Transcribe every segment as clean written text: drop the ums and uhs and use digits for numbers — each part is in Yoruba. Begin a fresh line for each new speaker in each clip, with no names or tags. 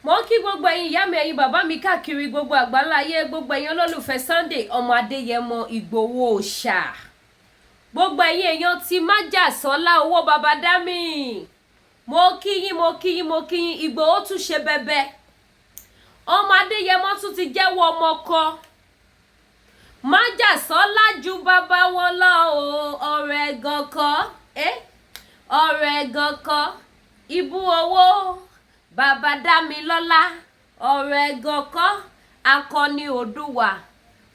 Mo kí gbogbo ẹ̀yin ìyá mi, ẹ̀yin bàbá mi káàkiri gbogbo àgbáláyé, gbogbo ẹ̀yin olólùfẹ́ Sunday ọmọ Adéyẹmọ Ìgbòho Òòṣà, gbogbo ẹ̀yin èèyàn tí májàsọ́lá owó baba dámì, mo kí yín, mo kí yín, mo kí yín. Ìgbòho tún ṣe bẹbẹ, ọmọ Adéyẹmọ tún ti jẹ́wọ́ ọmọ kọ májàsọ́lá ju bàbá wọn lọ o. Ọ̀rọ̀ ẹ̀gàn kọ́, ọ̀rọ̀ ẹ̀gàn kọ́, ibú owó bàbá dámilọ́lá, ọ̀rọ̀ ẹ̀gàn kọ́, akọni Oòduà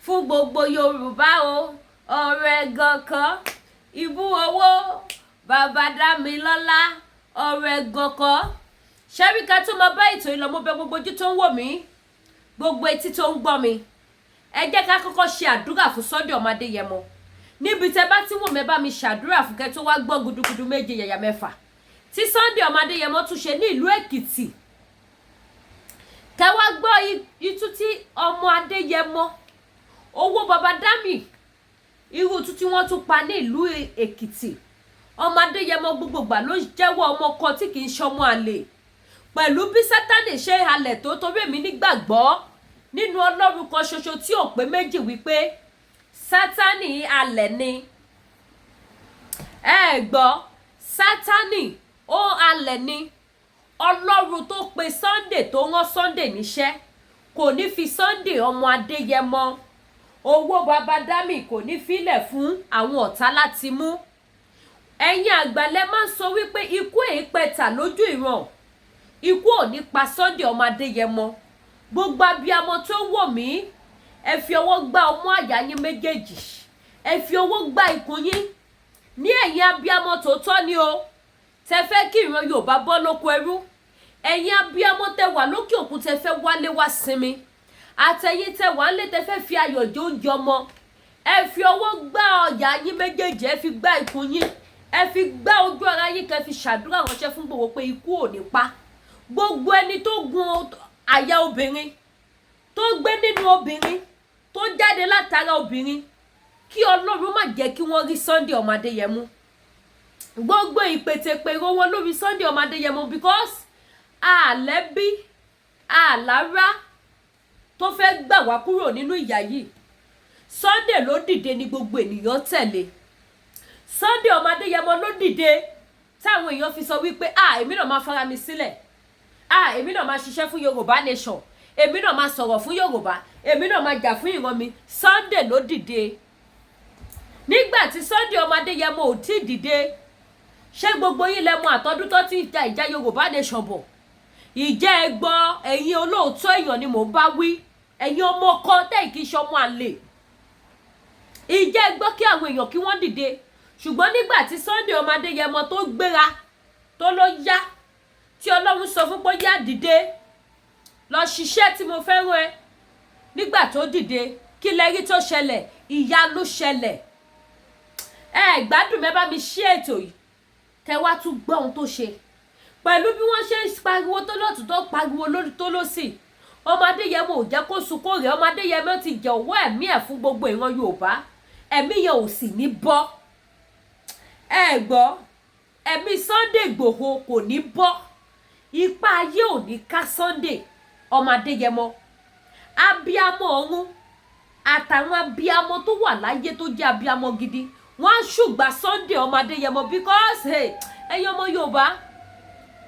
fún gbogbo Yorùbá o. Ọ̀rọ̀ ẹ̀gàn kọ́, ibú owó bàbá dámilọ́lá, ọ̀rọ̀ ẹ̀gàn kọ́. Ṣẹ́ríkà tó máa bá ètò ìlọ, mo bẹ̀ gbogbo ojú tó ń wò mí, gbogbo etí tó ń gbọ́ mi, ẹ jẹ́ ká kọ́kọ́ ṣe àdúrà fún Sunday ọmọ Adéyẹmọ. Níbi tẹ́ bá tí wò mí, bá mi ṣàdúrà fún kẹ́ tó wá gbọ́ gudugudu méje yàyà mẹ́fà tí Sunday ọmọ Adéyẹmọ tún ṣe ní ìlú Èkìtì. Kẹ́ wá gbọ́ itú tí ọmọ Adéyẹmọ owó baba dami, irú itú tí wọ́n tún pa ní ìlú Èkìtì. Ọmọ Adéyẹmọ gbogbogbà ló jẹ́wọ́ ọmọ kan tí kì í ṣọmọ àlè, pẹ̀lú bí Sátánì ṣe halẹ̀ tó, torí èmi nígbàgbọ́ nínú Ọlọ́run kan ṣoṣo tí ò pé méjì wípé Sátánì halẹ̀ ni. Ẹ gbọ́, Sátánì ó halẹ̀ ni. Ọlọ́run tó pe Sunday, tó rán Sunday níṣẹ́, kò ní fi Sunday ọmọ Adéyẹmọ owó baba dami, kò ní filẹ̀ fún àwọn ọ̀tá láti mú. Ẹ̀yin àgbàlẹ̀ máa ń sọ wípé ikú èépẹ̀tà lójú ìran, ikú ò ní pa Sunday ọmọ Adéyẹmọ. Gbogbo abiyamọ tó wò mí, ẹ fi ọwọ́ gbá ọmú àyà yín méjèèjì, ẹ fi ọwọ́ gbá ikùn yín. Ní ẹ̀yin abiyamọ tòótọ́ ni o, tẹ fẹ́ kí ìran Yorùbá bọ́ lóko ẹrú, ẹ̀yin abiyamọ tẹ wà lókè òkun, tẹ fẹ́ wálé wá sinmi, àtẹ̀yin tẹ wà nílé, tẹ fẹ́ fi ayọ̀ jẹ oúnjẹ ọmọ, ẹ fi ọwọ́ gbá ọ̀yà yín méjèèjì, ẹ fi gbá ikùn yín, ẹ fi gbá ojú ara yín, kẹ́ fi ṣàdúrà ránṣẹ́ fún gbogbo pé ikú ò ní pa gbogbo ẹni tó gun àyà obìnrin, tó gbé nínú obìnrin, tó jáde látara obìnrin, kí Ọlọ́run má jẹ́ kí wọ́n rí Sunday ọmọ Adéyẹmọ. Gbogbo ìpètèpèrò wọn lórí Sunday ọmọ Adéyẹmọ, because àlẹ́bí àlárá tó fẹ́ gbà wá kúrò nínú ìyà yìí, Sunday ló dìde ní gbogbo ènìyàn tẹ̀lé. Sunday ọmọ Adéyẹmọ ló dìde táwọn èèyàn fi sọ wípé, "Ah, èmi náà máa fara mi sílẹ̀. Ah, èmi náà máa ṣiṣẹ́ fún Yorùbá nation. Èmi náà máa sọ̀rọ̀ fún Yorùbá. Èmi náà máa jà fún ìran mi." Sunday ló dìde. Nígbà tí Sunday ọmọ Adéyẹmọ ò tí ì dìde, ṣé gbogbo yín lẹ mọ̀ àtọ́dún tó ti ja ìjà Yorùbá nation bọ̀? Ìjẹ́ ẹ gbọ́, ẹ̀yin olóòótọ́ èèyàn ni mò ń bá wí, ẹ̀yin ọmọ kan tẹ́ kì í ṣe ọmọ àlè, ìjẹ́ ẹ gbọ́ kí àwọn èèyàn kí wọ́n dìde? Ṣùgbọ́n nígbà tí Sunday ọmọ Adéyẹmọ tó gbéra, tó ló yá, tí Ọlọ́run sọ fún pé, "Yá, dìde, lọ ṣiṣẹ́ tí mo fẹ́ rán ẹ," nígbà tó dìde, kí lẹ rí tó ṣẹlẹ̀? Ìyanu ṣẹlẹ̀. Ẹ gbádùn mẹ́, bá mi ṣí ètò yìí, kẹ wá tún gbọ́ ohun tó ṣe. Pẹ̀lú bí wọ́n ṣe ń pariwo tó lọ́tún, tó pariwo tó lọ́sì, ọmọ Adéyẹmọ ò jẹ́ kó sunkún rẹ̀. Ọmọ Adéyẹmọ ti jọ̀wọ́ ẹ̀mí ẹ̀ fún gbogbo ìran Yorùbá, ẹ̀mí yẹn ò sì ní bọ́. Ẹ gbọ́, ẹ̀mí Sunday Ìgbòho kò ní bọ́, ipá ayé ò ní ká Sunday ọmọ Adéyẹmọ. Abiyamọ ọ̀run àtàwọn abiyamọ tó wà láyé tó jẹ́ abiyamọ gidi, wọ́n á ṣùgbà Sunday ọmọ Adéyẹmọ, because, hey, ẹ̀yin ọmọ Yorùbá,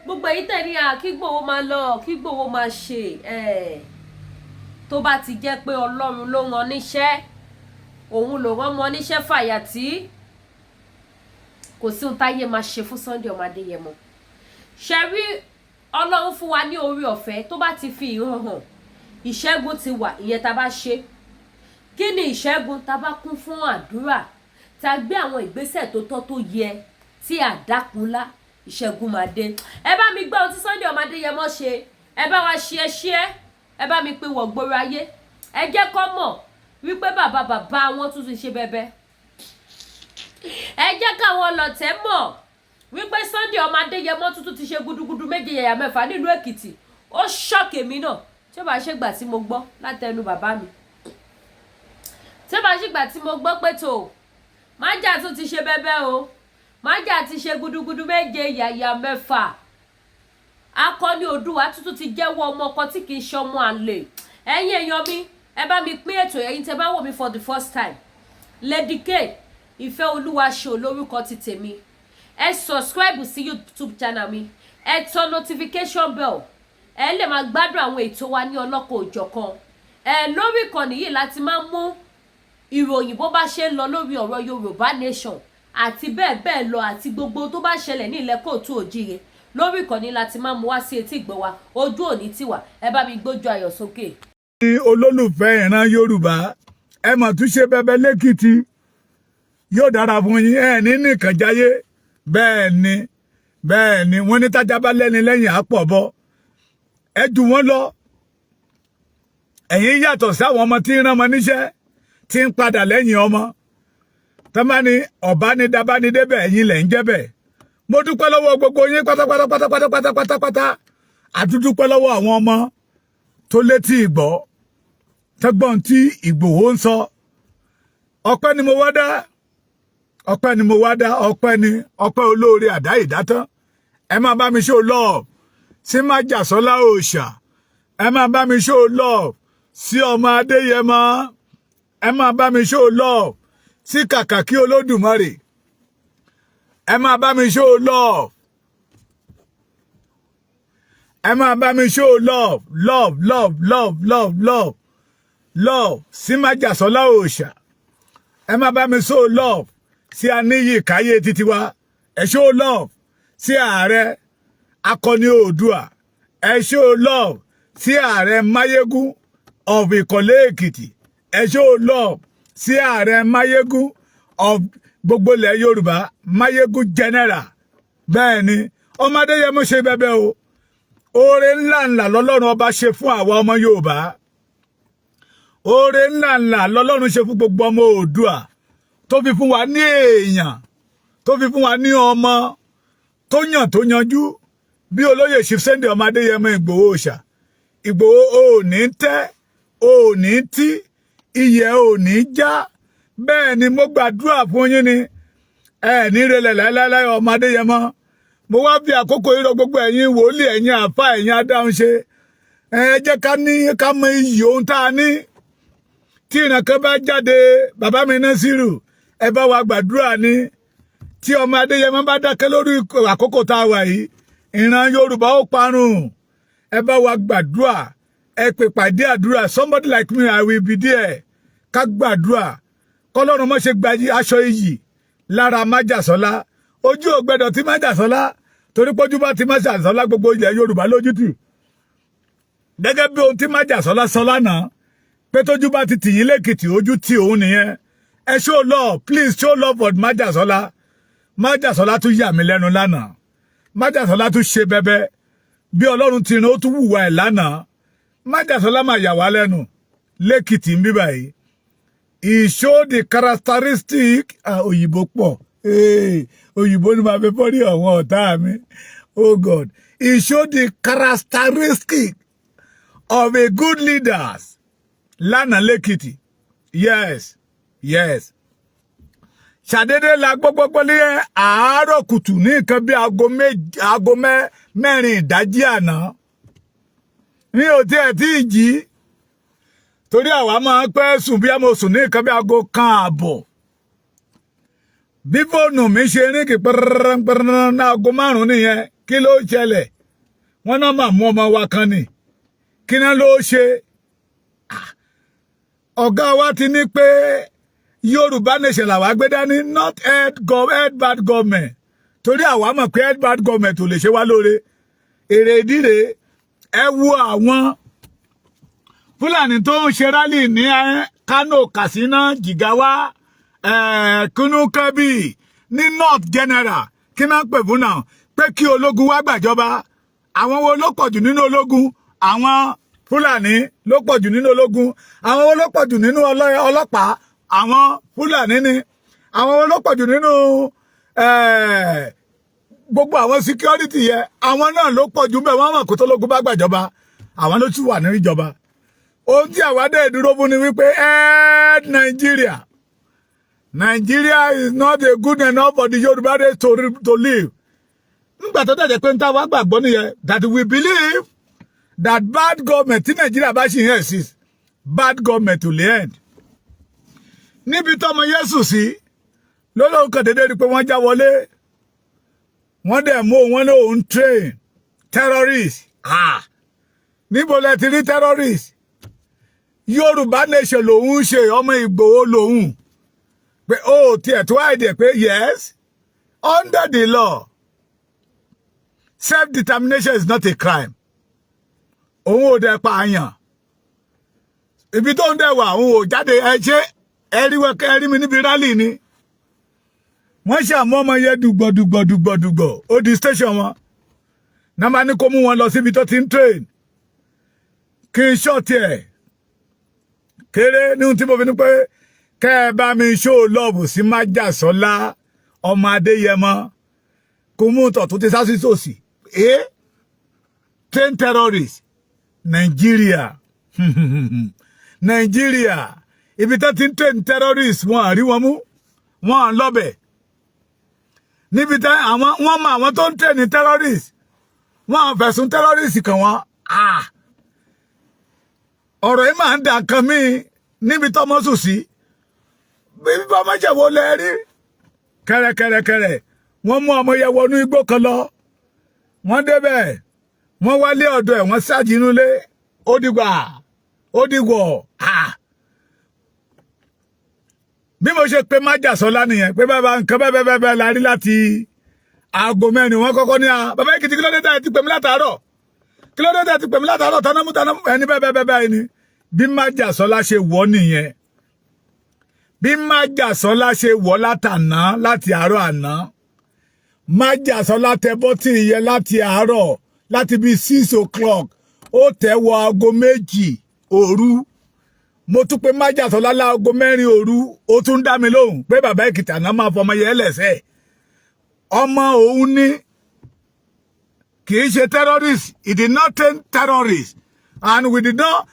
gbogbo èyí tẹ̀ ní à kí Ìgbòho máa lọ, kí Ìgbòho máa ṣe ẹ̀, tó bá ti jẹ́ pé Ọlọ́run ló rán níṣẹ́, òun ló rán mọ́ níṣẹ́ fàyàtì, kò sí ohun táyé máa ṣe fún Sunday ọmọ Adéyẹmọ. Ṣe rí, Ọlọ́run fún wa ní orí ọ̀fẹ́, tó bá ti fi ìran hàn, ìṣẹ́gun ti wà. Ìyẹn tá a bá ṣe kí ni ìṣẹ́gun, tá a bá kún fún àdúrà, tá a gbé àwọn ìgbésẹ̀ tó tọ́ tó yẹ, tí àdákúnlá, ìṣẹ́gun máa dé. Ẹ bá mi gbọ́ ohun tí Sunday ọmọ Adéyẹmọ ṣe. Ẹ bá wa ṣe ẹ ṣe ẹ bá mi pín wọ̀ gbòòrò ayé. Ẹ jẹ́ kó mọ̀ wípé bàbá bàbá wọn tún ti ṣe bẹbẹ. Ẹ jẹ́ káwọn ọlọ̀tẹ̀ mọ̀ wípé Sunday ọmọ Adéyẹmọ tuntun ti ṣe gudugudu méje yàyà mẹ́fà nílùú Èkìtì. Ó shock èmi náà. Tí ó bá ṣègbà tí mo gbọ́ látẹnu bàbá mi, tí ó bá ṣègbà tí mo gbọ́ pé tó májà tún ti ṣe bẹbẹ o, májà ti ṣe gudugudu méje yàyà mẹ́fà. Akọni Oòduà tuntun ti jẹ́wọ́ ọmọ ọkọ tí kì í ṣe ọmọ àlè. Ẹ̀yin èèyàn mi, ẹ bá mi pín ètò. Ẹ̀yin tẹ́ bá wò mí for the first time, Lady K Ìfẹ́ Olúwa ṣe olórúkọ ti tèmi. Ẹ subscribe sí YouTube channel mi, ẹ tọ notification bell, ẹ lè máa gbádùn àwọn ètò wa ní ọlọ́kọ̀ òjọ̀kan. Ẹ lórí ìkànnì yìí láti máa mú ìròyìn bó bá ṣe ń lọ lórí ọ̀rọ̀ Yorùbá Nation àti bẹ́ẹ̀ bẹ́ẹ̀ lọ, àti gbogbo tó bá ṣẹlẹ̀ ní ilẹ̀ káàárọ̀ oòjíire. Lórí ìkànnì láti máa mú wá sí etí ìgbọ́ wa. Ojú òní tiwa. Ẹ bá mi gbójú ayọ̀ sókè.
Ní olólùfẹ́ ìran Yorùbá, ẹ mà tún ṣe bẹbẹ lẹ́kìtì. Yóò dára fún yín, ẹ ní nìkan jáyé. Bẹ́ẹ̀ ni, bẹ́ẹ̀ ni. Wọ́n ní tájá bá lẹ́ni lẹ́yìn, àpọ̀ bọ́. Ẹ jù wọ́n lọ. Ẹ̀yin yàtọ̀ sáwọn ọmọ tí ń rán ọmọ níṣẹ́, tí ń padà lẹ́yìn ọmọ tọ́mání ọ̀bánidabánidébẹ̀. Ẹ̀yin lẹ̀ ń jẹ́ bẹ́ẹ̀. Mo dúpẹ́ lọ́wọ́ gbogbo yín pátápátá pátápátá pátápátá. Àdúdúpẹ́ lọ́wọ́ àwọn ọmọ tó létí ìgbọ́, tẹ́gbọ́n tí Ìgbòho ń sọ. Ọpẹ́ ni mo wá dá, ọpẹ́ ni mo wá dá, ọpẹ́ ni, ọpẹ́ olóore àdá ìdátán. Ẹ máa bá mi show love sí Májàsọ́lá òòṣà, ẹ máa bá mi show love sí ọmọ Adéyẹmọ, ẹ máa bá mi show love sí Kàkàkí Olódùmarè, ẹ máa bá mi show love, ẹ máa bá mi show love, love, love, love, love, love, love sí Májàsọ́lá òòṣà. Ẹ máa bá mi show love sí Aníyì Káyé títí wa. Ẹ show love sí ààrẹ Akọni Oòdùà. Ẹ show love sí ààrẹ Máyégún of Ìkọ̀lé Èkìtì. Ẹ show love sí ààrẹ Máyégún of gbogbo ilẹ̀ Yorùbá, Máyégún general. Bẹ́ẹ̀ ni, ọmọdé yẹ mo ṣe bẹ́bẹ́ o. Oore ńlá ńlá lọ́lọ́run ọba ṣe fún àwa ọmọ Yorùbá. Oore ńlá ńlá lọ́lọ́run ṣe fún gbogbo ọmọ Oòdùà, tó fi fún wa ní èèyàn, tó fi fún wa ní ọmọ tó yàn, tó yanjú bí olóyè Chief Sunday ọmọ Adéyẹmọ Ìgbòho Òòṣà. Ìgbòho, ò ní tẹ́, ò ní tí iyẹ̀, ò ní já. Bẹ́ẹ̀ ni mo gbàdúrà fún yín ni. Ẹ ní relẹ̀ láéláé, ọmọ Adéyẹmọ. Mo wá fi àkókò yìí rọ gbogbo ẹ̀yin wòlíì, ẹ̀yin àfa, ẹ̀yin adáhunṣe, ẹ jẹ́ ká ní ká mọ iyì ohun tá a ní. Tí ìran kan bá jáde, bàbá mi Násírù, ẹ bá wa gbàdúrà ni. Tí ọmọ Adéyẹmọ bá dákẹ́ lórí àkókò tá a wà yìí, ìran Yorùbá ó parun. Ẹ bá wa gbàdúrà, ẹ pè pàdé àdúrà. Somebody like me, I will be there. Ká gbàdúrà kọlọ́run má ṣe gba aṣọ iyì lára Májàsọ́lá. Ojú ò gbẹdọ̀ tí Májàsọ́lá, torí pójú bá ti Májàsọ́lá, gbogbo ilẹ̀ Yorùbá lójútì. Gẹ́gẹ́ bí ohun tí Májàsọ́lá sọ lánàá pé tójú bá ti tìyín lẹ́kìtì, ojú tí òun nìyẹn. Ẹ show love, please show love for Májàsọ́lá. Májàsọ́lá tún yà mí lẹ́nu lánàá. Májàsọ́lá tún ṣe bẹbẹ bí Ọlọ́run ti rìn, ó tún wùwà ẹ̀ lánàá. Májàsọ́lá máa yà wá lẹ́nu lẹ́kìtì ń bíbà yìí. He showed the characteristic. Òyìnbó pọ̀, òyìnbó ni màá fi fọ́rí àwọn ọ̀tá mi. Oh God, he showed the characteristic of a good leaders lánàá lẹ́kìtì. Yes. Ṣàdédé la gbọ́gbọ́gbọ́ ní àárọ̀ kùtù, ní nǹkan bí aago 4 ìdájí àná. Mi ò tiẹ̀ tí ì jí, torí àwa máa ń pẹ́ sùn. Bí mo sùn ní nǹkan bí aago 1:30, bí fóònù mi ṣe ring pẹ́rẹ́rẹ́ ní aago 5 nìyẹn. Kí ló ṣẹlẹ̀? Wọ́n náà máa mú ọmọ wa kan ni. Kí náà ló ṣe? Ọ̀gá wa ti ní pé Yorùbá Nation làwa gbé dání, not head bad government, torí àwa mọ̀ pé head bad government ò lè ṣe wá lóore. Èrè ìdíre, ẹ wo àwọn Fúlàní tó ń ṣe rally ní Kano, Katsina, Jigawa, Kunu, Kebbi, ní North general. Kí náà pè fún náà pé kí ológun wá gbàjọba? Àwọn wo ló pọ̀jù nínú ológun? Àwọn Fúlàní ló pọ̀jù nínú ológun. Àwọn wo ló pọ̀jù nínú ọlọ́pàá? Àwọn Fúlàní ni. Àwọn wo ló pọ̀jù nínú gbogbo àwọn security yẹ? Àwọn náà ló pọ̀jù bẹ́ẹ̀. Wọ́n mọ̀ kó tólógun bá gbàjọba, àwọn ló tún wà ní ìjọba. Ohun tí àwa dẹ̀ dúró fún ni wípé end Nigeria. Nigeria is not a good enough for the Yorùbá race to live. Nígbà tó dẹ̀ jẹ́ pé ń tá wá gbàgbọ́ nìyẹn, that we believe that bad government tí Nàìjíríà bá ṣì ń exist, bad government will end. Níbi tọ́mọ Yésù sí lọ́lọ́run kan dédé rí pé wọ́n já wọlé, wọ́n dẹ̀ mú wọn ní òun train terrorist. Ah, níbo lẹ ti rí terrorist? Yorùbá nation lòun ń ṣe, ọmọ Ìgbòho lòun, pé ó tiẹ̀ tó àìdẹ̀ pé yes, under the law, self-determination is not a crime. Òun ò dẹ̀ pààyàn. Ibi tó ń dẹ̀ wà, òun ò jáde. Ẹ ṣe ẹ rí ẹ rí mi níbi rally ni. Wọ́n ṣàmú ọmọ yẹn dùgbọ̀ dùgbọ̀ dùgbọ̀ dùgbọ̀, ó di station wọn náà, máa ní kó mú wọn lọ síbi tó ti ń train. Kí n ṣọ́ọ̀tì ẹ̀ kéré ní ohun tí mo fi ní pé kẹ́ ẹ bá mi show love sí Májàsọ́lá ọmọ Adéyẹmọ, kó mú tọ̀ tó ti sá sí sòsì. Ẹ train terrorist, Nàìjíríà, Nàìjíríà, ibi tó ti ń train terrorist, wọn àrí wọn mú, wọn à ń lọ́bẹ̀ níbi tá àwọn wọn mọ àwọn tó ń train terrorist, wọn à fẹ̀sùn terrorist kàn wọ́n. Ọ̀rọ̀ yìí máa ń dà kan mí níbi tọ́mọ sùn sí. Bí bọ́mọ jẹ̀wọ́ lẹ rí kẹrẹkẹrẹkẹrẹ, wọ́n mú ọmọ yẹn wọnú igbó kan lọ. Wọ́n débẹ̀, wọ́n wálé ọ̀dọ̀ ẹ̀, wọ́n ṣáàjì inú lé. Ó dìgbà ó dìgbọ̀. Bí mo ṣe pé Májàsọ́lá nìyẹn pé bàbá, nǹkan bẹ́ẹ̀ bẹ́ẹ̀ bẹ́ẹ̀ la rí láti aago 4. Wọ́n kọ́kọ́ ní a bàbá Èkìtì, kí ló dé tá ẹ ti pè mí látàárọ̀? Kí ló dé tá ẹ ti pè mí látàárọ̀? Tánámú tánámú ẹni bẹ́ẹ̀ bẹ́ẹ̀ bẹ́ẹ̀ ni. Bí Májàsọ́lá ṣe wọ́ nìyẹn, bí Májàsọ́lá ṣe wọ́ látàná, láti àárọ̀ àná. Májàsọ́lá tẹ button yẹn láti àárọ̀, láti bí 6 o'clock, ó tẹ̀ wọ aago 2 òru. Mo tún pé Májàsọ́lá láago 4 òru, ó tún dá mi lóhùn pé bàbá Èkìtì àná máa fọmọ yẹn lẹ́sẹ̀, ọmọ òun ní kì í ṣe terrorist. He did not train terrorist and we did not.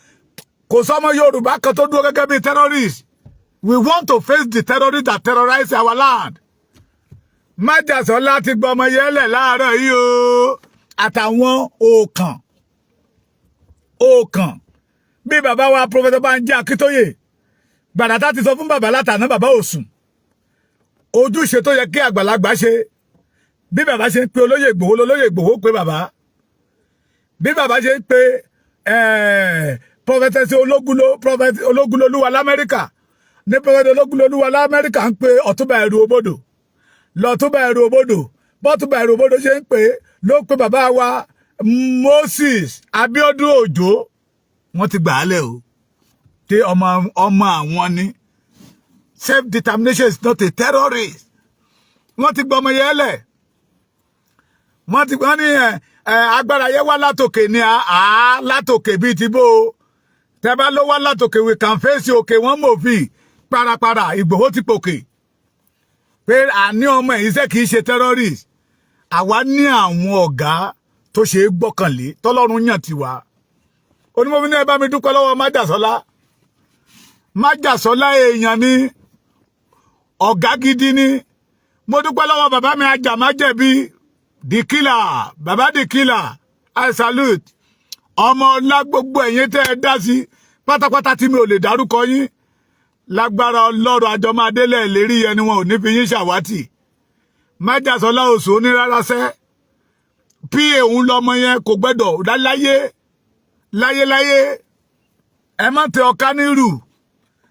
Kò sọmọ Yorùbá kan tó dúró gẹ́gẹ́ bí terrorist. We want to face the terrorists that terrorize our land. Májàsọ́lá ti gbọ́ ọmọ yẹn lẹ̀ láàárọ̀ yìí o, àtàwọn òòkàn òòkàn bí bàbá wa Professor Banji Akíntóyè. Gbàdàtà ti sọ fún bàbá látàná, bàbá ò sùn. Ojúṣe tó yẹ kí àgbàlagbà ṣe, bí bàbá ṣe ń pe olóyè Ìgbòho lolóyè Ìgbòho pé bàbá, bí bàbá ṣe ń pe Prophet Ológúnlolúwa lamẹ́ríkà ní Prophet Ológúnlolúwa lamẹ́ríkà ń pe Ọ̀túnba Ẹ̀rù Òbodò, lọ́túnba Ẹ̀rù Òbodò, bọ́túnba Ẹ̀rù Òbodò ṣe ń pe ló pe bàbá wa Moses Abíọ́dún Òjó. Wọ́n ti gbà á lẹ̀ o, tí ọmọ ọmọ àwọn ni. Self determination is not a terrorist. Wọ́n ti gbọ́ ọmọ yẹn lẹ̀. Wọ́n ti wọ́n ní ẹ ẹ agbára yẹn wá látòkè ni. À látòkè bíi ti bó o tẹ́ bá ló wá látòkè, we can face òkè. Wọ́n mòfin parapara. Ìgbòho ti pòkè pé àní ọmọ ìṣe kì í ṣe terrorist. Àwa ní àwọn ọ̀gá tó ṣe é gbọ́kànlé, tọ́lọ́run yàn tiwa. Onímọ̀mí ní ẹ bá mi dúpẹ́ lọ́wọ́ Májàsọ́lá. Májàsọ́lá èèyàn ni, ọ̀gá gidi ni. Mo dúpẹ́ lọ́wọ́ bàbá mi Ajàmájẹ̀bi, the killer, bàbá the killer, I salute. Ọmọ ọlá, gbogbo ẹ̀yin tẹ́ ẹ dá sí pátápátá tí mi ò lè dárúkọ yín, lágbára Ọlọ́run, àjọ máa délẹ̀ ìlérí yẹn ni, wọn ò ní fi yín ṣàwátì. Májàsọ́lá oṣù onírárásẹ́ pa òun lọmọ yẹn kò gbẹ́dọ̀ láyé láyéláyé. Ẹ má tẹ ọká nírù.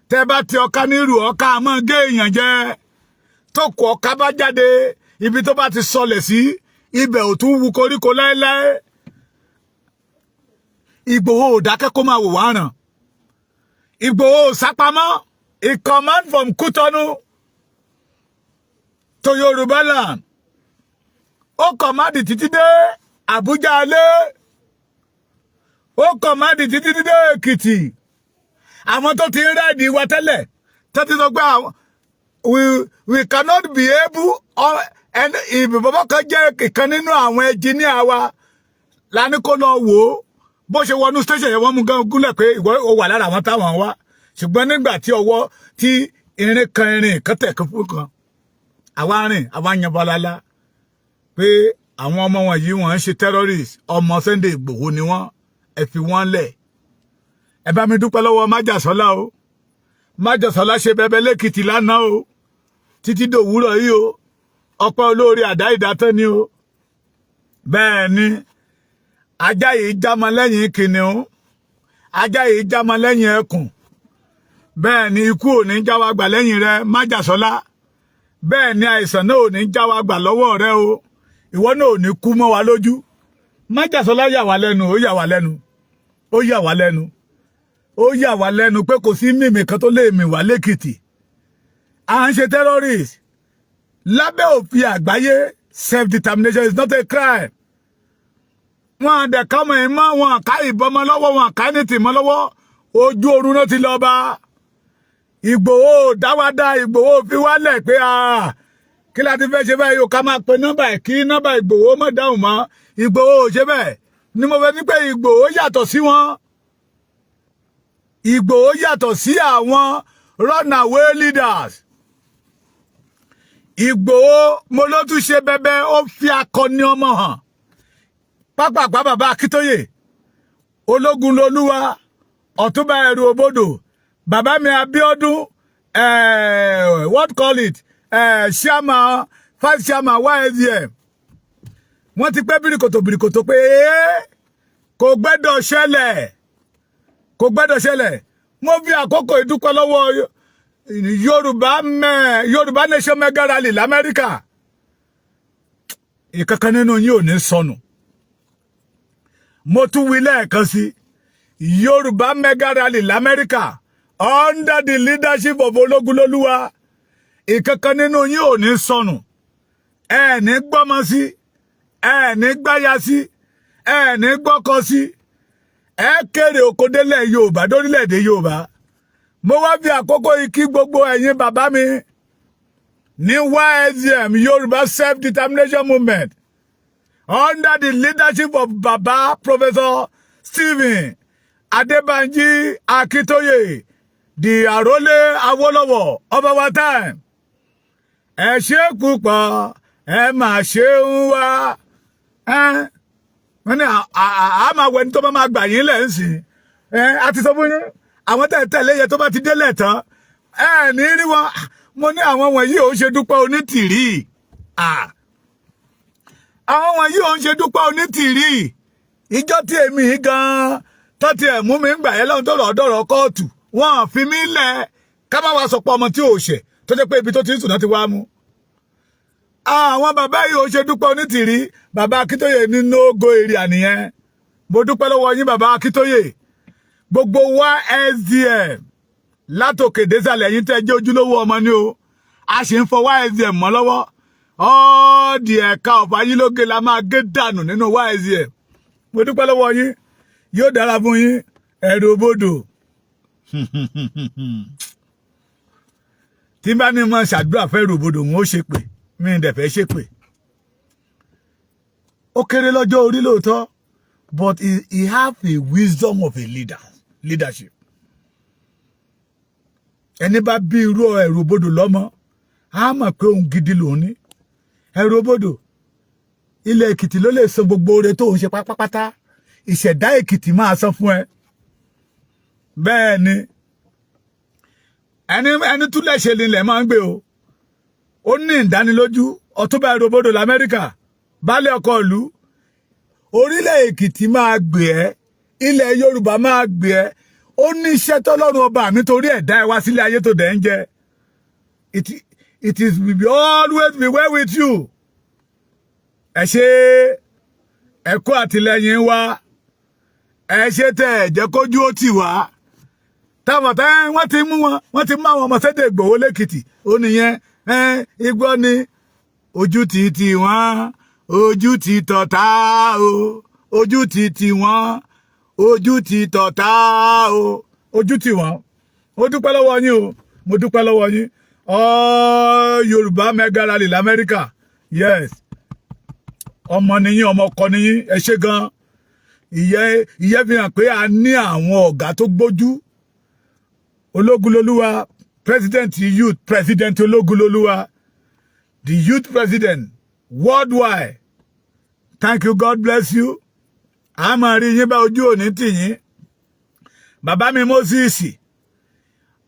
Tẹ bá tẹ ọká nírù, ọká máa gé èèyàn jẹ. Tó kọ ọká bá jáde, ibi tó bá ti sọlẹ̀ sí, ibẹ̀ ò tún wu koríko láéláé. Ìgbòho ò dákẹ́ kó máa wò wá ràn. Ìgbòho ò sápamọ́. He command from Kútọ́nù to Yorùbá land. Ó command títí dé Àbújá alẹ́, ó command títí dé Èkìtì. Àwọn tó ti ń ready wa tẹ́lẹ̀, tó ti sọ pé we cannot be able. Ẹni ìbùbọ̀ kan jẹ́ ìkan nínú àwọn ẹnjìníà wa lání kó lọ wò ó. Bó ṣe wọnú station yẹn, wọ́n mú gan gúnlẹ̀ pé ìwọ ó wà lára àwọn táwọn wá. Ṣùgbọ́n nígbà tí ọwọ́ tí irin kan irin kan tẹ̀ fún kan, àwa rìn, àwa yan balala pé Àwọn ọmọ wọn yìí, wọ́n ń ṣe terrorist. Ọmọ Sunday Ìgbòho ni wọ́n. Ẹ fi wọ́n lẹ̀. Ẹ bá mi dúpẹ́ lọ́wọ́ Májàsọ́lá o. Májàsọ́lá ṣe bẹbẹ lẹ́kìtì lánàá o, títí dòwúrọ̀ yìí o. Ọpẹ́ olóore àdá ìdátán ni o. Bẹ́ẹ̀ ni, ajá yìí jámọ́ lẹ́yìn kìnìún, ajá yìí jámọ́ lẹ́yìn ẹkùn. Bẹ́ẹ̀ ni, ikú ò ní já wa gbà lẹ́yìn rẹ, Májàsọ́lá. Bẹ́ẹ̀ ni, àìsàn náà ò ní já wa gbà lọ́wọ́ rẹ o. Ìwọ náà ò ní kú mọ́ wa lójú. Májàsọ́lá yà wá lẹ́nu, ó yà wá lẹ́nu, ó yà wá lẹ́nu, ó yà wá lẹ́nu pé kò sí mímì kan tó lè mì wá lẹ́kìtì. À ń ṣe terrorist lábẹ́ òfin àgbáyé. Self determination is not a crime. Wọn àdẹ̀ kámọ̀ ẹ̀ mọ́ wọn, ká ìbọn mọ́ lọ́wọ́ wọn, ká ní tì mọ́ lọ́wọ́. Ojú oorun náà ti lọ bá Ìgbòho dáwádá. Ìgbòho fi wálẹ̀ pé kí la ti fẹ́ ṣe báyìí o? Ká máa pe nọ́mbà ẹ̀, kí nọ́mbà Ìgbòho mọ̀ dáhùn mọ́. Ìgbòho ò ṣe bẹ́ẹ̀. Ni mo fẹ́ ní pé Ìgbòho yàtọ̀ sí wọn. Ìgbòho yàtọ̀ sí àwọn runaway leaders. Ìgbòho mo ló tún ṣe bẹbẹ, ó fi akọni ọmọ hàn pápápá. Bàbá Akíntóyè, ológun lolúwa, ọ̀túnba ẹ̀rù òbodò, bàbá mi Abíọ́dún, what call it, chairman, vice chairman YSDM, wọ́n ti pẹ́ bìrìkòtò bìrìkòtò pé kò gbẹ́dọ̀ ṣẹlẹ̀, kò gbẹ́dọ̀ ṣẹlẹ̀. Mo fi àkókò ìdúpẹ́ lọ́wọ́ Yorùbá mẹ́ Yorùbá Nation Mega Rally l'Amẹ́ríkà. Ìkankan nínú yín ò ní sọnù. Mo tún wí lẹ́ẹ̀kan sí, Yorùbá Mega Rally l'Amẹ́ríkà under the leadership of Ológunlolúwa, ìkankan nínú yín ò ní sọnù. Ẹ ní gbọ́mọ sí, ẹ ní gbáya sí, ẹ ní gbọ́kọ sí. Ẹ kéré oko délẹ̀ Yorùbá, dórílẹ̀-èdè Yorùbá. Mo wá fi àkókò yìí kí gbogbo ẹ̀yin bàbá mi ní YSDM, Yorùbá Self-Determination Movement, under the leadership of Baba Professor Stephen Adebanji Akintoye, the Arole Awolowo of our time. Ẹ ṣe púpọ̀, ẹ máa ṣe ń wá. Wọ́n ní a máa wẹni tó bá máa gbà yín lẹ̀ ń sìn. A ti sọ fún yín, àwọn tẹ̀ tẹ̀lé yẹn, tó bá ti délẹ̀ tán, ẹ ní rí wọn. Mo ní àwọn wọ̀nyí ò ń ṣe Dúpẹ́ Onítìrí, àwọn wọ̀nyí ò ń ṣe Dúpẹ́ Onítìrí. Ìjọ tí èmi gan-an tó ti ẹ̀ mú mi ń gbà yẹn lọ́run tó rọ̀ dọ̀rọ̀ kóòtù, wọ́n fi mí lẹ̀. Ká má wàá sọ pé ọmọ tí ò ṣẹ̀, tó jẹ́ pé ibi tó ti ń sùn náà ti wá mú. Àwọn bàbá yìí ò ṣe Dúpẹ́ Onítìrí. Bàbá Akíntóyè ní no go area nìyẹn. Mo dúpẹ́ lọ́wọ́ yín, bàbá Akíntóyè, gbogbo YSDM látòkè désàlẹ̀. Yín tẹ́ jẹ́ ojúlówó ọmọ ni o. A sì ń fọ YSDM mọ́ lọ́wọ́. Ọ́ọ̀dì ẹ̀ka ọ̀fà ayílóge la máa gé dànù nínú YSDM. Mo dúpẹ́ lọ́wọ́ yín, yóò dára fún yín. Ẹ̀rù bodò tí bá ní mọ ṣàdúrà fẹ́ ẹ̀rù bodò, wọn ó ṣe pé mi ń dẹ̀ fẹ́ ṣe pé ó kéré lọ́jọ́ orí lóòótọ́, but he have a wisdom of a leader, leadership. Ẹni bá bí irú ẹ̀rù bodò lọ́mọ á mọ̀ pé òun gidi lòun ní. Ẹ̀rù bodò, ilẹ̀ Èkìtì ló lè san gbogbo oore tó ń ṣe pátápátá. Ìṣẹ̀dá Èkìtì máa san fún ẹ. Bẹ́ẹ̀ ni, ẹni túlẹ̀ ṣe nílẹ̀ máa ń gbé o. Ó ní ìdánilójú. Ọ̀túnba ẹ̀rù bodò l'Amẹ́ríkà, baálé ọkọ̀ ìlú, orílẹ̀ Èkìtì máa gbé ẹ́, ilẹ̀ Yorùbá máa gbé ẹ́. Ó ní iṣẹ́ tọ́lọ́run ọba mi torí ẹ̀dá ẹ wá sílé ayé tó dẹ̀ ń jẹ. It is will be always be well with you. Ẹ ṣe, ẹ kú àtìlẹ́yìn wa. Ẹ ṣe tẹ ẹ jẹ́ kójú ó tì wá. Táwọn tẹ wọ́n ti mú wọn, wọ́n ti mú àwọn ọmọ Sunday Igboho lẹ́kìtì. Ó nìyẹn ẹ igbó ni ojú ti tì wọ́n, ojú ti tọ̀tá o, ojú ti tì wọ́n, ojú ti tọ̀tá o, ojú tì wọ́n. Mo dúpẹ́ lọ́wọ́ yín o, mo dúpẹ́ lọ́wọ́ yín. All Yorùbá Mega Rally l'Amẹ́ríkà, yes, ọmọ nìyín, ọmọ ọkọ nìyín. Ẹ ṣé gan. Ìyẹ́ fi hàn pé a ní àwọn ọ̀gá tó gbójú. Ológunlolúwa, president youth president, Ológunlolúwa, the youth president worldwide. Thank you, God bless you. A máa rí yín bá, ojú òní tì yín. Bàbá mi Moses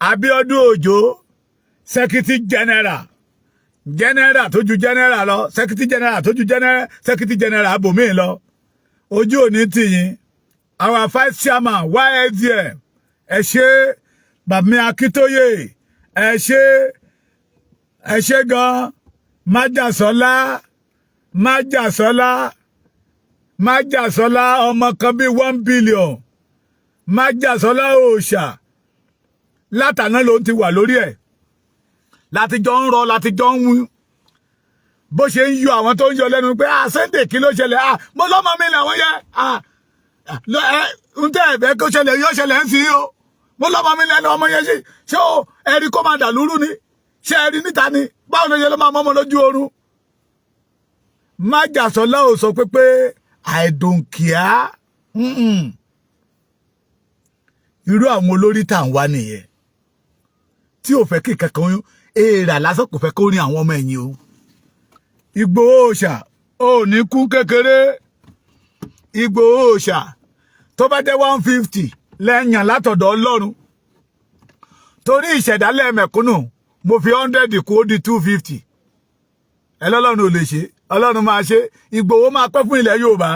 Abíọ́dún Òjó, Secretary General, general tó ju general lọ, secretary general tó ju general, secretary general abòmíì lọ, ojú òní tì yín. Our vice chairman YSDM, ẹ ṣé. Bàmí Akíntóyè, ẹ ṣé, ẹ ṣé gan. Májàsọ́lá, májàsọ́lá, májàsọ́lá, ọmọ kan bíi 1 billion. Májàsọ́lá òòṣà látàná ló ń ti wà lórí ẹ̀, látijọ́ ń rọ, látijọ́ ń wí bó ṣe ń yọ àwọn tó ń yọ lẹ́nu pé, "Ah, Sunday, kí ló ṣẹlẹ̀?" "Ah, mo lọ́mọ mi làwọn yẹ. Ah, ẹ ń tẹ́ ẹ̀fẹ́ kó ṣẹlẹ̀, yóò ṣẹlẹ̀ ń sìn o. Mo lọ́mọ mi lẹ́nu ọmọ yẹn. Ṣe ṣé o ẹ̀rí kó máa dà lúrú ni? Ṣé ẹ̀rí níta ni? Báwo ló ṣe ló máa mọ́mọ́ lójú oorun?" Májàsọ́lá ò sọ pé "I don't care." Irú àwọn olórí tá à ń wá nìyẹn, tí ò fẹ́ kí kankan èèrà lásán, kò fẹ́ kó rin àwọn ọmọ ẹ̀yìn o. Ìgbòho Òòṣà ò ní kú kékeré. Ìgbòho Òòṣà, tó bá jẹ́ 150 lẹ́yìn látọ̀dọ̀ Ọlọ́run, torí ìṣẹ̀dálẹ̀ mẹ̀kúnnù, mo fi 100 kú, ó di 250. Ẹ lọ́lọ́run ò lè ṣe, Ọlọ́run máa ṣe. Ìgbòho máa pẹ́ fún ilẹ̀ Yorùbá,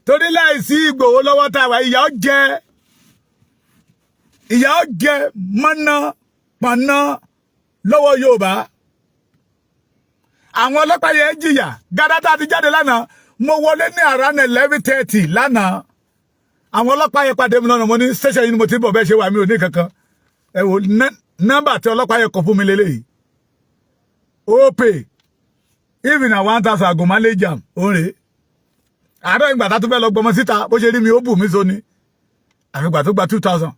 torí láìsí Ìgbòho lọ́wọ́ tá a wà, ìyà ó jẹ, ìyà ó jẹ mọ́nà pọ̀nà lọ́wọ́ Yorùbá. Àwọn ọlọ́pàá yẹn jìyà gádátà ti jáde lánàá. Mo wọlé ní around 11:30 lánàá. Àwọn ọlọ́pàá yẹn pàdé mi lọ́nà. Mo ní station yìí ni mo ti bọ̀, bẹ́ẹ̀ ṣe wà mí ò ní kankan. Ẹ wò nọ́mbà tí ọlọ́pàá yẹn kọ fún mi lélẹ́yìí. Ó pè even na 1,000, I go manage am. Ó rèé àárọ̀ ìgbà tá tó fẹ́ lọ gbọmọ síta, bó ṣe rí mi, ó bù mí sóni, àfìgbà tó gba 2,000.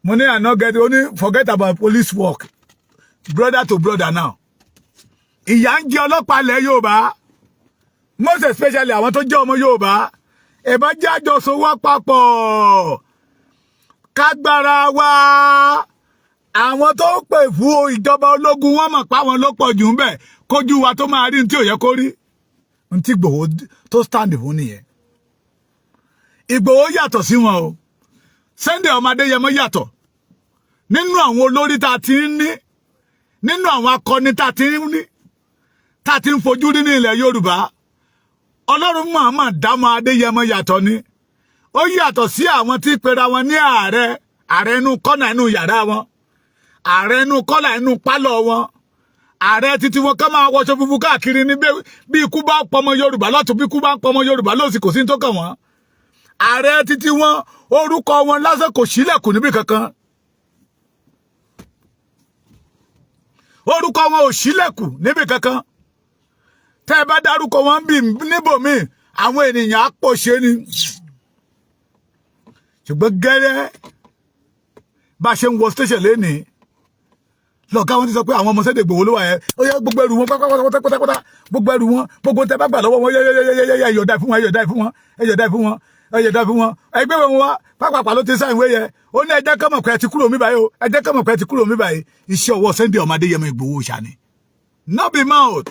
Mo ní I no get. Ó ní forget about police work, brother to brother now. Ìyà ń jẹ ọlọ́pàá ilẹ̀ Yorùbá, most especially àwọn tó jẹ́ ọmọ Yorùbá. Ẹ̀bá jẹ́ àjọsowọ́ papọ̀ kágbára wa. Àwọn tó ń pè fún ìjọba ológun, wọ́n mọ̀ pé àwọn ló pọ̀ jù ń bẹ̀, kójú wa tó máa rí ní tí ò yẹ kó rí. Ní tí Ìgbòho tó stand fún nìyẹn. Ìgbòho yàtọ̀ sí wọn o. Sunday ọmọ Adéyẹmọ yàtọ̀ nínú àwọn olórí tá a ti ń ní, nínú àwọn akọni tá a ti ń ní, tá a ti ń fojú rí ní ilẹ̀ Yorùbá. Ọlọ́run mọ̀ọ́mọ̀ dámọ̀ Adéyẹmọ yàtọ̀ ni. Ó yàtọ̀ sí àwọn tí pera wọn ní ààrẹ, ààrẹ inú kọ́nà inú yàrá wọn, ààrẹ inú kọ́nà inú pálọ̀ wọn, ààrẹ títí wọn ká máa wọṣọ funfun káàkiri ní. Bí ikú bá pọmọ Yorùbá lọ́tún, bí ikú bá pọmọ Yorùbá lósì, kò sí ní tó kàn wọ́n. Ààrẹ títí wọn, orúkọ wọn lásán kò sílẹ̀kùn níbì kankan. Orúkọ wọn ò sílẹ̀kùn níbì kankan. Tẹ́ ẹ bá dárúkọ wọn bí níbòmíì, àwọn ènìyàn á pò ṣe ni. Ṣùgbọ́n gẹ́rẹ́ bá a ṣe ń wọ station lénìí, lọ́gá wọn ti sọ pé àwọn ọmọ Sunday Igboho ló wà yẹn. Ó yẹ gbogbo ẹrù wọn pátápátápátá, gbogbo ẹrù wọn, gbogbo tẹ bá gbà lọ́wọ́ wọn, yẹ́yẹ́yẹ́yẹ́, ẹ̀yọ̀dá fún wọn, ẹ̀yọ̀dá fún wọn, ẹ̀yọ̀dá fún wọn, ẹ̀yọ̀dá fún wọn. Ẹgbẹ́ wọn wá pápápá ló ti sáyìn ìwé yẹn. Ó ní ẹjẹ́ kọ́mọ̀ pé ẹ ti kúrò mí báyìí o, ẹjẹ́ kọ́mọ̀ pé ẹ ti kúrò mí báyìí. Iṣẹ́ ọwọ́ Sunday ọmọ Adéyẹmọ Ìgbòho ṣàní, no be mouth.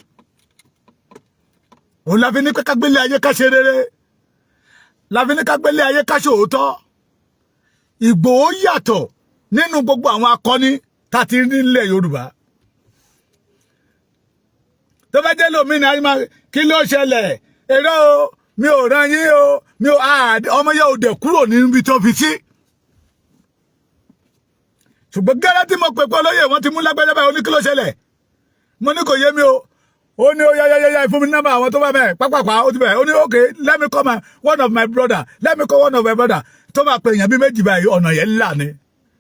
Òun la fi ní ká gbélé ayé ká ṣe rere, la fi ní ká gbélé ayé ká ṣe òótọ́. Ìgbòho yàtọ̀ nínú gbogbo àwọn akọni tá a ti rí nílẹ̀ Yorùbá. Tó bá jẹ́ lómìnira ayé máa kí ló ṣẹlẹ̀? Èrò o, mi ò ràn yín o, mi ò ọmọ yẹn ò dẹ̀ kúrò níbi tó fi sí. Ṣùgbọ́n gẹ́rẹ́ tí mo pè pé olóyè wọn ti mú lágbájá báyìí, ó ní kí ló ṣẹlẹ̀? Mo ní kò yé mi o. Ó ní ó yá yá yá, fún mi nọ́mbà àwọn tó bá bẹ̀ pápápá. Ó ti bẹ̀, ó ní okay, let me call my one of my brother, let me call one of my brother. Tó bá pè èèyàn bí méjì báyìí, ọ̀nà yẹn là ni.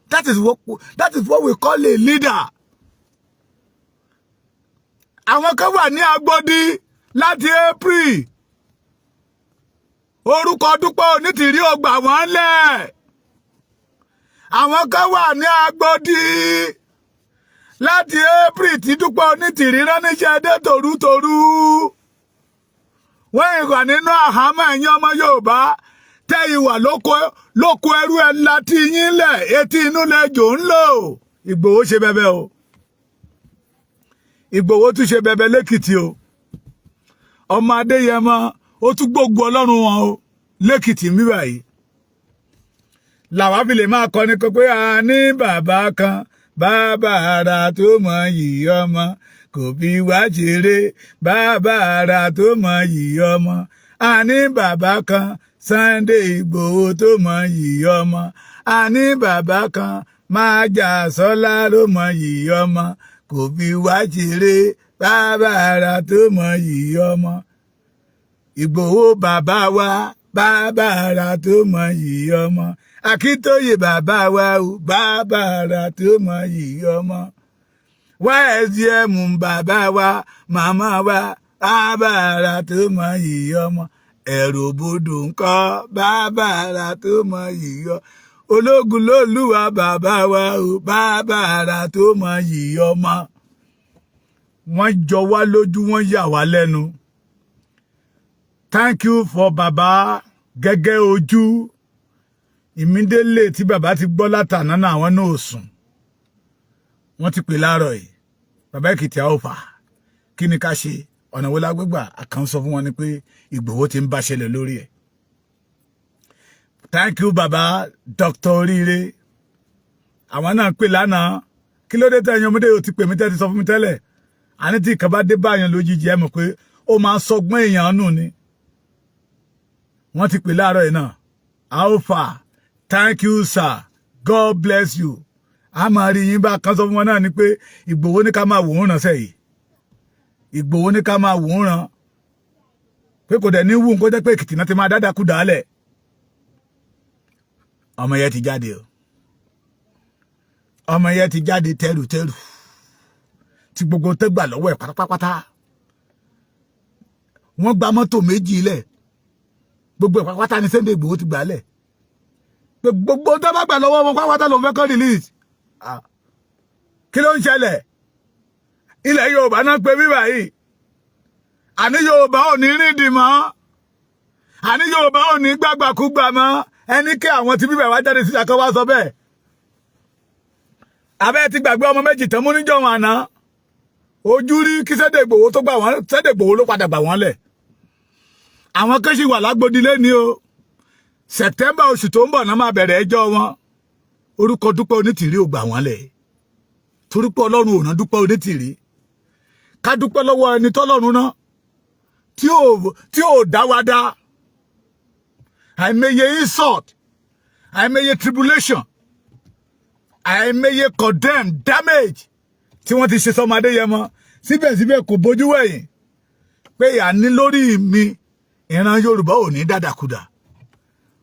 That is what we call a leader. Àwọn kan wà ní Agbọ́dí láti April. Orúkọ Dúpẹ́ Onítìrí ò gbà wọ́n lẹ̀. Àwọn kan wà ní Agbọ́dí láti April tí Dúpẹ́ Onítìrí rán níṣẹ́ dé tòrútòrú. Wọ́n ìwà nínú àhámọ́. Ẹ̀yin ọmọ Yorùbá tẹ́ ìwà lóko ẹrú ẹ̀ láti yín lẹ̀, etí inú lẹ́jọ́ ń lò. Ìgbòho ṣe bẹbẹ o. Ìgbòho tún ṣe bẹbẹ lẹ́kìtì o. Ọmọ Adéyẹmọ, ó tún gbógun Ọlọ́run wọn o lẹ́kìtì mi báyìí. Làwa fi lè máa kọ́ni kọ pé a ní bàbá kan, bàbá ara tó mọ yìí, ọmọ kò fi wá ṣeré, bàbá ara tó mọ yìí ọmọ. A ní bàbá kan, Sunday Ìgbòho tó mọ yìí ọmọ. A ní bàbá kan, Májàsọ́lá ló mọ yìí, ọmọ kò fi wá ṣeré, bàbá ara tó mọ yìí ọmọ. Ìgbòho bàbá wa, bàbá ara tó mọ yìí ọmọ. Akíntóyè bàbá wa o, bàbá ara tó mọ yìí ọmọ. YSDM bàbá wa, màmá wa, bàbá ara tó mọ yìí ọmọ. Ẹ̀rù bodò ńkọ́, bàbá ara tó mọ yìí ọ. Ológun lólúwa bàbá wa o, bàbá ara tó mọ yìí ọmọ. Wọ́n jọ wá lójú, wọ́n yà wá lẹ́nu. Thank you for bàbá gẹ́gẹ́ ojú ìmídélé tí bàbá ti gbọ́ látàná náà. Àwọn náà sùn, wọ́n ti pè láàárọ̀ yìí, bàbá Èkìtì àwòfà, kí ni ká ṣe? Ọ̀nà wo lágbègbà àkàn sọ fún wọn ni pé Ìgbòho ti ń bá ṣẹlẹ̀ lórí ẹ̀. Thank you, bàbá Dr. Oríire. Àwọn náà pè lánàá. Kí ló dé tẹ̀yìn ọmọdé yóò ti pè mí tẹ́ ti sọ fún mi tẹ́lẹ̀? Àní tí ìkan bá dé báyàn lójijì, ẹ mọ̀ pé ó máa sọgbọ́n èèyàn nù ni. Wọ́n ti pè láàárọ̀ yìí náà. Alpha, thank you sir, God bless you. A máa rí yín bá. Kan sọ fún wọn náà ni pé Ìgbòho ní ká máa wò ó ràn sẹ́yìí. Ìgbòho ní ká máa wò ó ràn pé kò dẹ̀ ní wù kó jẹ́ pé Èkìtì náà ti máa dáadáa kú dàálẹ̀. Ọmọ yẹn ti jáde o, ọmọ yẹn ti jáde tẹrùtẹrù tí gbogbo tẹ́ gbà lọ́wọ́ ẹ̀ pátápátá. Wọ́n gba mọ́tò méjì lẹ̀, gbogbo ẹ̀ pátápátá ní Sunday Igboho ti gbà lẹ̀, pé gbogbo tó bá gbà lọ́wọ́ wọn pátápátá ló ń fẹ́ kọ́ release. Kí ló ń ṣẹlẹ̀? Ilẹ̀ Yorùbá náà pé bíbà yìí. Àní Yorùbá ò ní rìndì mọ́, àní Yorùbá ò ní gbàgbàkúgbà mọ́. Ẹni kí àwọn tí bíbà wá jáde síta kọ́ wá sọ bẹ́ẹ̀. Abẹ́ ti gbàgbé ọmọ méjì tán mú níjọ́ wọn àná. Ojú rí kí Sunday Igboho tó gbà wọ́n. Sunday Igboho ló padà gbà wọ́n lẹ̀. Àwọn kan sì wà lágbódì lẹ́ni o. September oṣù tó ń bọ̀ náà máa bẹ̀rẹ̀ ẹjọ́ wọn. Orúkọ Dúpẹ́ Onítìrí ò gbà wọ́n lẹ̀, torí pé Ọlọ́run ò rán Dúpẹ́ Onítìrí. Ká dúpẹ́ lọ́wọ́ ẹni tọ́lọ́run náà tí ò dá wa dá. Àìmọye insult, àìmọye tribulation, àìmọye condemn damage tí wọ́n ti ṣe sọmọ Adéyẹmọ, síbẹ̀síbẹ̀ kò bójú wẹ̀yìn pé àní lórí mi, ìran Yorùbá ò ní dàdàkudà.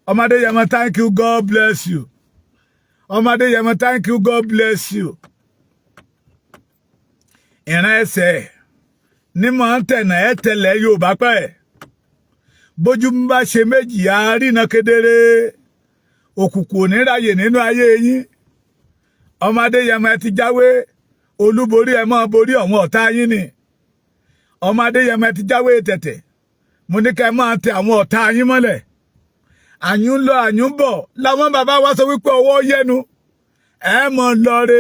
Ọmọ Adéyẹmọ, thank you, God bless you. Ọmọ Adéyẹmọ, thank you, God bless you. Ìran ẹsẹ̀ ní mọ̀ ń tẹ̀nà ẹ̀ tẹ̀lẹ̀ Yorùbá pẹ́. Bójú ń bá ṣe méjì, àárínà kedere. Òkùnkùn ò ní ráyè nínú ayé yín. Ọmọ Adéyẹmọ, ẹ ti jáwé olúborí, ẹ máa borí àwọn ọ̀tá yín ni. Ọmọ Adéyẹmọ, ẹ ti jáwé tẹ̀tẹ̀. Mo ní ká ẹ máa tẹ àwọn ọ̀tá yín mọ́lẹ̀. Àyùn lọ, àyùn bọ̀ làwọn bàbá wa sọ wípé ọwọ́ yẹnu. Ẹ mọ̀ lọ́re,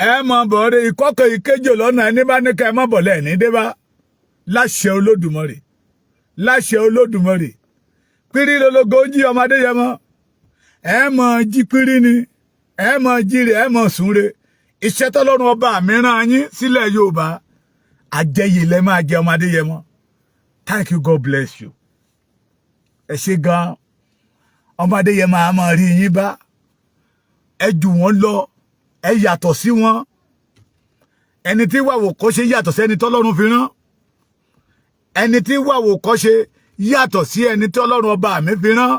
ẹ mọ̀ bọ̀re, ìkọ́kọ̀ ìkejì lọ́nà. Ẹni bá ní ká ẹ mọ̀ bọ̀ lẹ́ẹ̀ní dé bá. Láṣẹ Olódùmarè, láṣẹ Olódùmarè. Pírí lologo jí. Ọmọ Adéyẹmọ, ẹ mọ̀ jí pírí ni, ẹ mọ̀ jíire, ẹ mọ̀ súnre. Iṣẹ́ tọ́lọ́run ọba mi rán yín sílẹ̀ Yorùbá, àjẹyè lẹ máa jẹ. Ọmọ Adéyẹmọ, thank you, God bless you. Ẹ ṣe gan. Ọmọ Adéyẹmọ, a máa rí yín bá. Ẹ jù wọ́n lọ, ẹ yàtọ̀ sí wọn. Ẹni tí wàwò kọ́ ṣe yàtọ̀ sí ẹni tọ́lọ́run fi rán. Ẹni tí wàwò kọ́ ṣe yàtọ̀ sí ẹni tí Ọlọ́run ọba mi fi rán.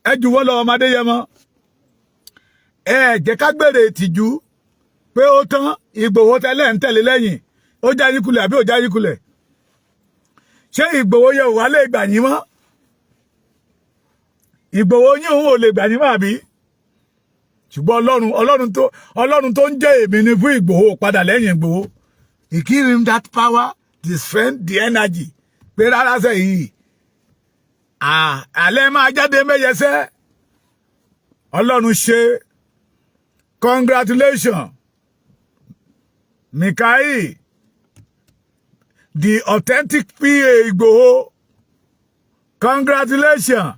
Ẹ jù wọ́n lọ, ọmọ Adéyẹmọ. Ẹ jẹ́ ká gbèrè ìtìjú pé ó tán. Ìgbòho tẹ́lẹ̀ ń tẹ̀lé lẹ́yìn, ó já yín kulẹ̀ àbí ó já yín kulẹ̀? Ṣé Ìgbòho yẹ wà lè gbà yín mọ́? Ìgbòho yín òun ò lè gbà yín mọ́ àbí? Ṣùgbọ́n Ọlọ́run tó ń jẹ́ èmi ni fún Ìgbòho padà lẹ́yìn Ìgbòho. He give him that power, the strength, the energy pé rárá sẹ́ yìí, àlẹ́ máa jáde mẹ́yẹsẹ́. Ọlọ́run ṣe. Congratulations, Mikael. The authentic PA Ìgbòho, congratulations.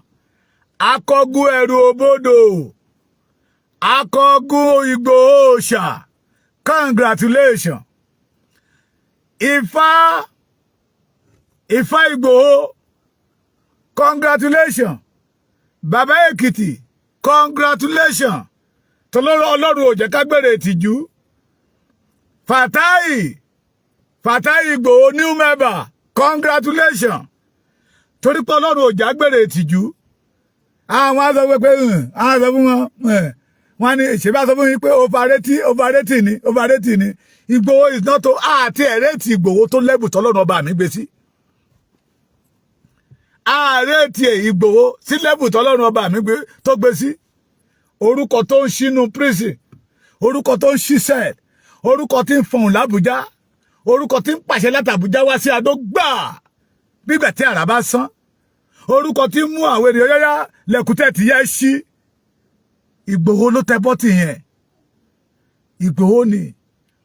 Akọgun ẹ̀rù òbodò, akọgun Ìgbòho ṣà, congratulations. Ifá, Ifá Ìgbòho, congratulations. Bàbá Èkìtì, congratulations. Tọlọ́rọ̀ Ọlọ́run ò jẹ́ ká gbèrè ìtìjú. Fatai, Fatai Ìgbòho, new member, congratulations. Torí pé Ọlọ́run ò jẹ́ gbèrè ìtìjú. Àwọn á sọ pé àwọn sọ fún wọn, wọn ní ìṣèbá sọ fún mi pé overrated, overrated ni, overrated ni. Ìgbòho is not to àti ẹ̀rẹ́tì Ìgbòho tó lẹ́bù tọ́lọ́run ọba mi gbé sí. Ààrẹ tiẹ̀ Ìgbòho sí lẹ́bù tọ́lọ́run ọba mi gbé tó gbé sí. Orúkọ tó ń ṣínú prison, orúkọ tó ń ṣiṣẹ́, orúkọ tí ń fọhùn l'Ábùjá, orúkọ tí ń pàṣẹ láti Àbújá wá sí Adó gbà nígbà tí àrà bá sán, orúkọ tí ń mú àwọn ènìyàn yáyá lẹ́kùtẹ́ tí yẹ ṣí. Ìgbòho ló tẹ bọ́tì yẹn. Ìgbòho ni.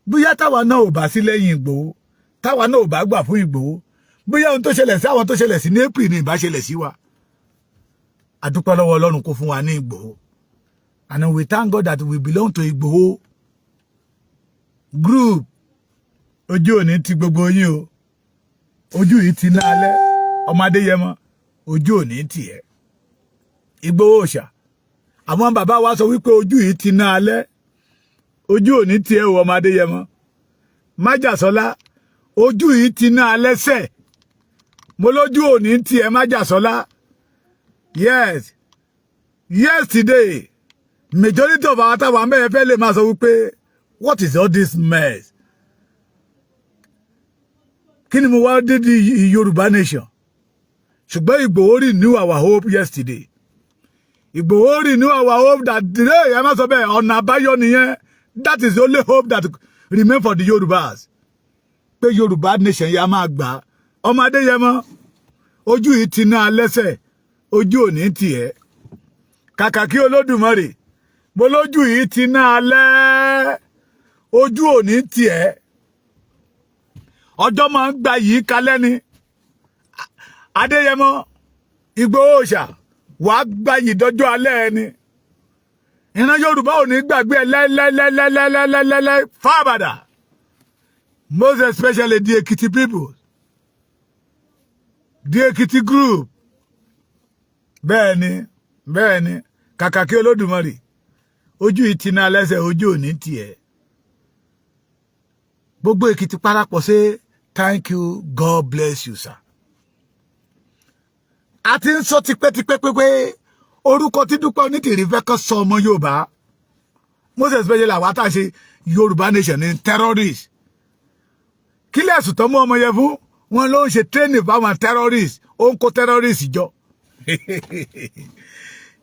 Bóyá táwa náà ò bá sí lẹ́yìn Ìgbòho, táwa náà ò bá gbà fún Ìgbòho, bóyá ohun tó ṣẹlẹ̀ sí àwọn tó ṣẹlẹ̀ sí ní April ní ìbá ṣẹlẹ̀ sí wa. A dúpẹ́ lọ́wọ́ Ọlọ́run kó fún wa ní Ìgbòho, and we thank God that we belong to Ìgbòho group. Ojú òní ti gbogbo yín o. Ojú yìí ti lálẹ́. Ọmọ Adéyẹmọ, ojú òní tì ẹ́. Ìgbòho ṣà, àwọn bàbá wa sọ wípé ojú yìí ti ná alẹ́, ojú òní tì ẹ́ o. Ọmọ Adéyẹmọ májàsọ́lá, ojú yìí ti ná alẹ́ sẹ̀. Mo lójú òní tì ẹ́, májàsọ́lá. Yes, yesterday, majority of our táwọn amẹ́yẹ fẹ́ lè máa sọ wípé, "What is all this mess? Kí ni mo wá dé di Yorùbá nation?" Ṣùgbọ́n Ìgbòho renew our hope yesterday. Ìgbòho renew our hope that today, ẹ má sọ bẹ́ẹ̀, ọ̀nà àbáyọ nìyẹn. That is the only hope that remain for the Yorùbás, pé Yorùbá nation yà máa gbà. Ọmọ Adéyẹmọ, ojú yìí ti ná lẹ́sẹ̀, ojú òní tiẹ̀. Kàkà kí Olódùmarè, mo lójú yìí ti ná alẹ́, ojú òní tiẹ̀. Ọjọ́ máa ń gba yìí kalẹ́ ni. Adéyẹmọ Ìgbòho ṣà, wàá gba yìí dọjọ́ alẹ́ ẹni. Ìran Yorùbá ò ní gbàgbé ẹ lẹ́lẹ́lẹ́lẹ́lẹ́lẹ́lẹ́ fábàdà, most especially the Ekiti people, the Ekiti group. Bẹ́ẹ̀ ni, bẹ́ẹ̀ ni. Kàkà kí Olódùmarè, ojú yìí ti ná lẹ́sẹ̀, ojú òní tiẹ̀. Gbogbo Èkìtì parapọ̀ ṣe thank you, God bless you, sir. A ti ń sọ tipẹ́tipẹ́ pé orúkọ tí Dúpẹ́ Onítìrí fẹ́ kọ́ sọ ọmọ Yorùbá, most especially àwa tá a ṣe Yorùbá nation, ní terrorist. Kí lẹ̀sùn tó mú ọmọ yẹn fún wọn? Ló ń ṣe training fáwọn terrorist, ó ń kó terrorist jọ.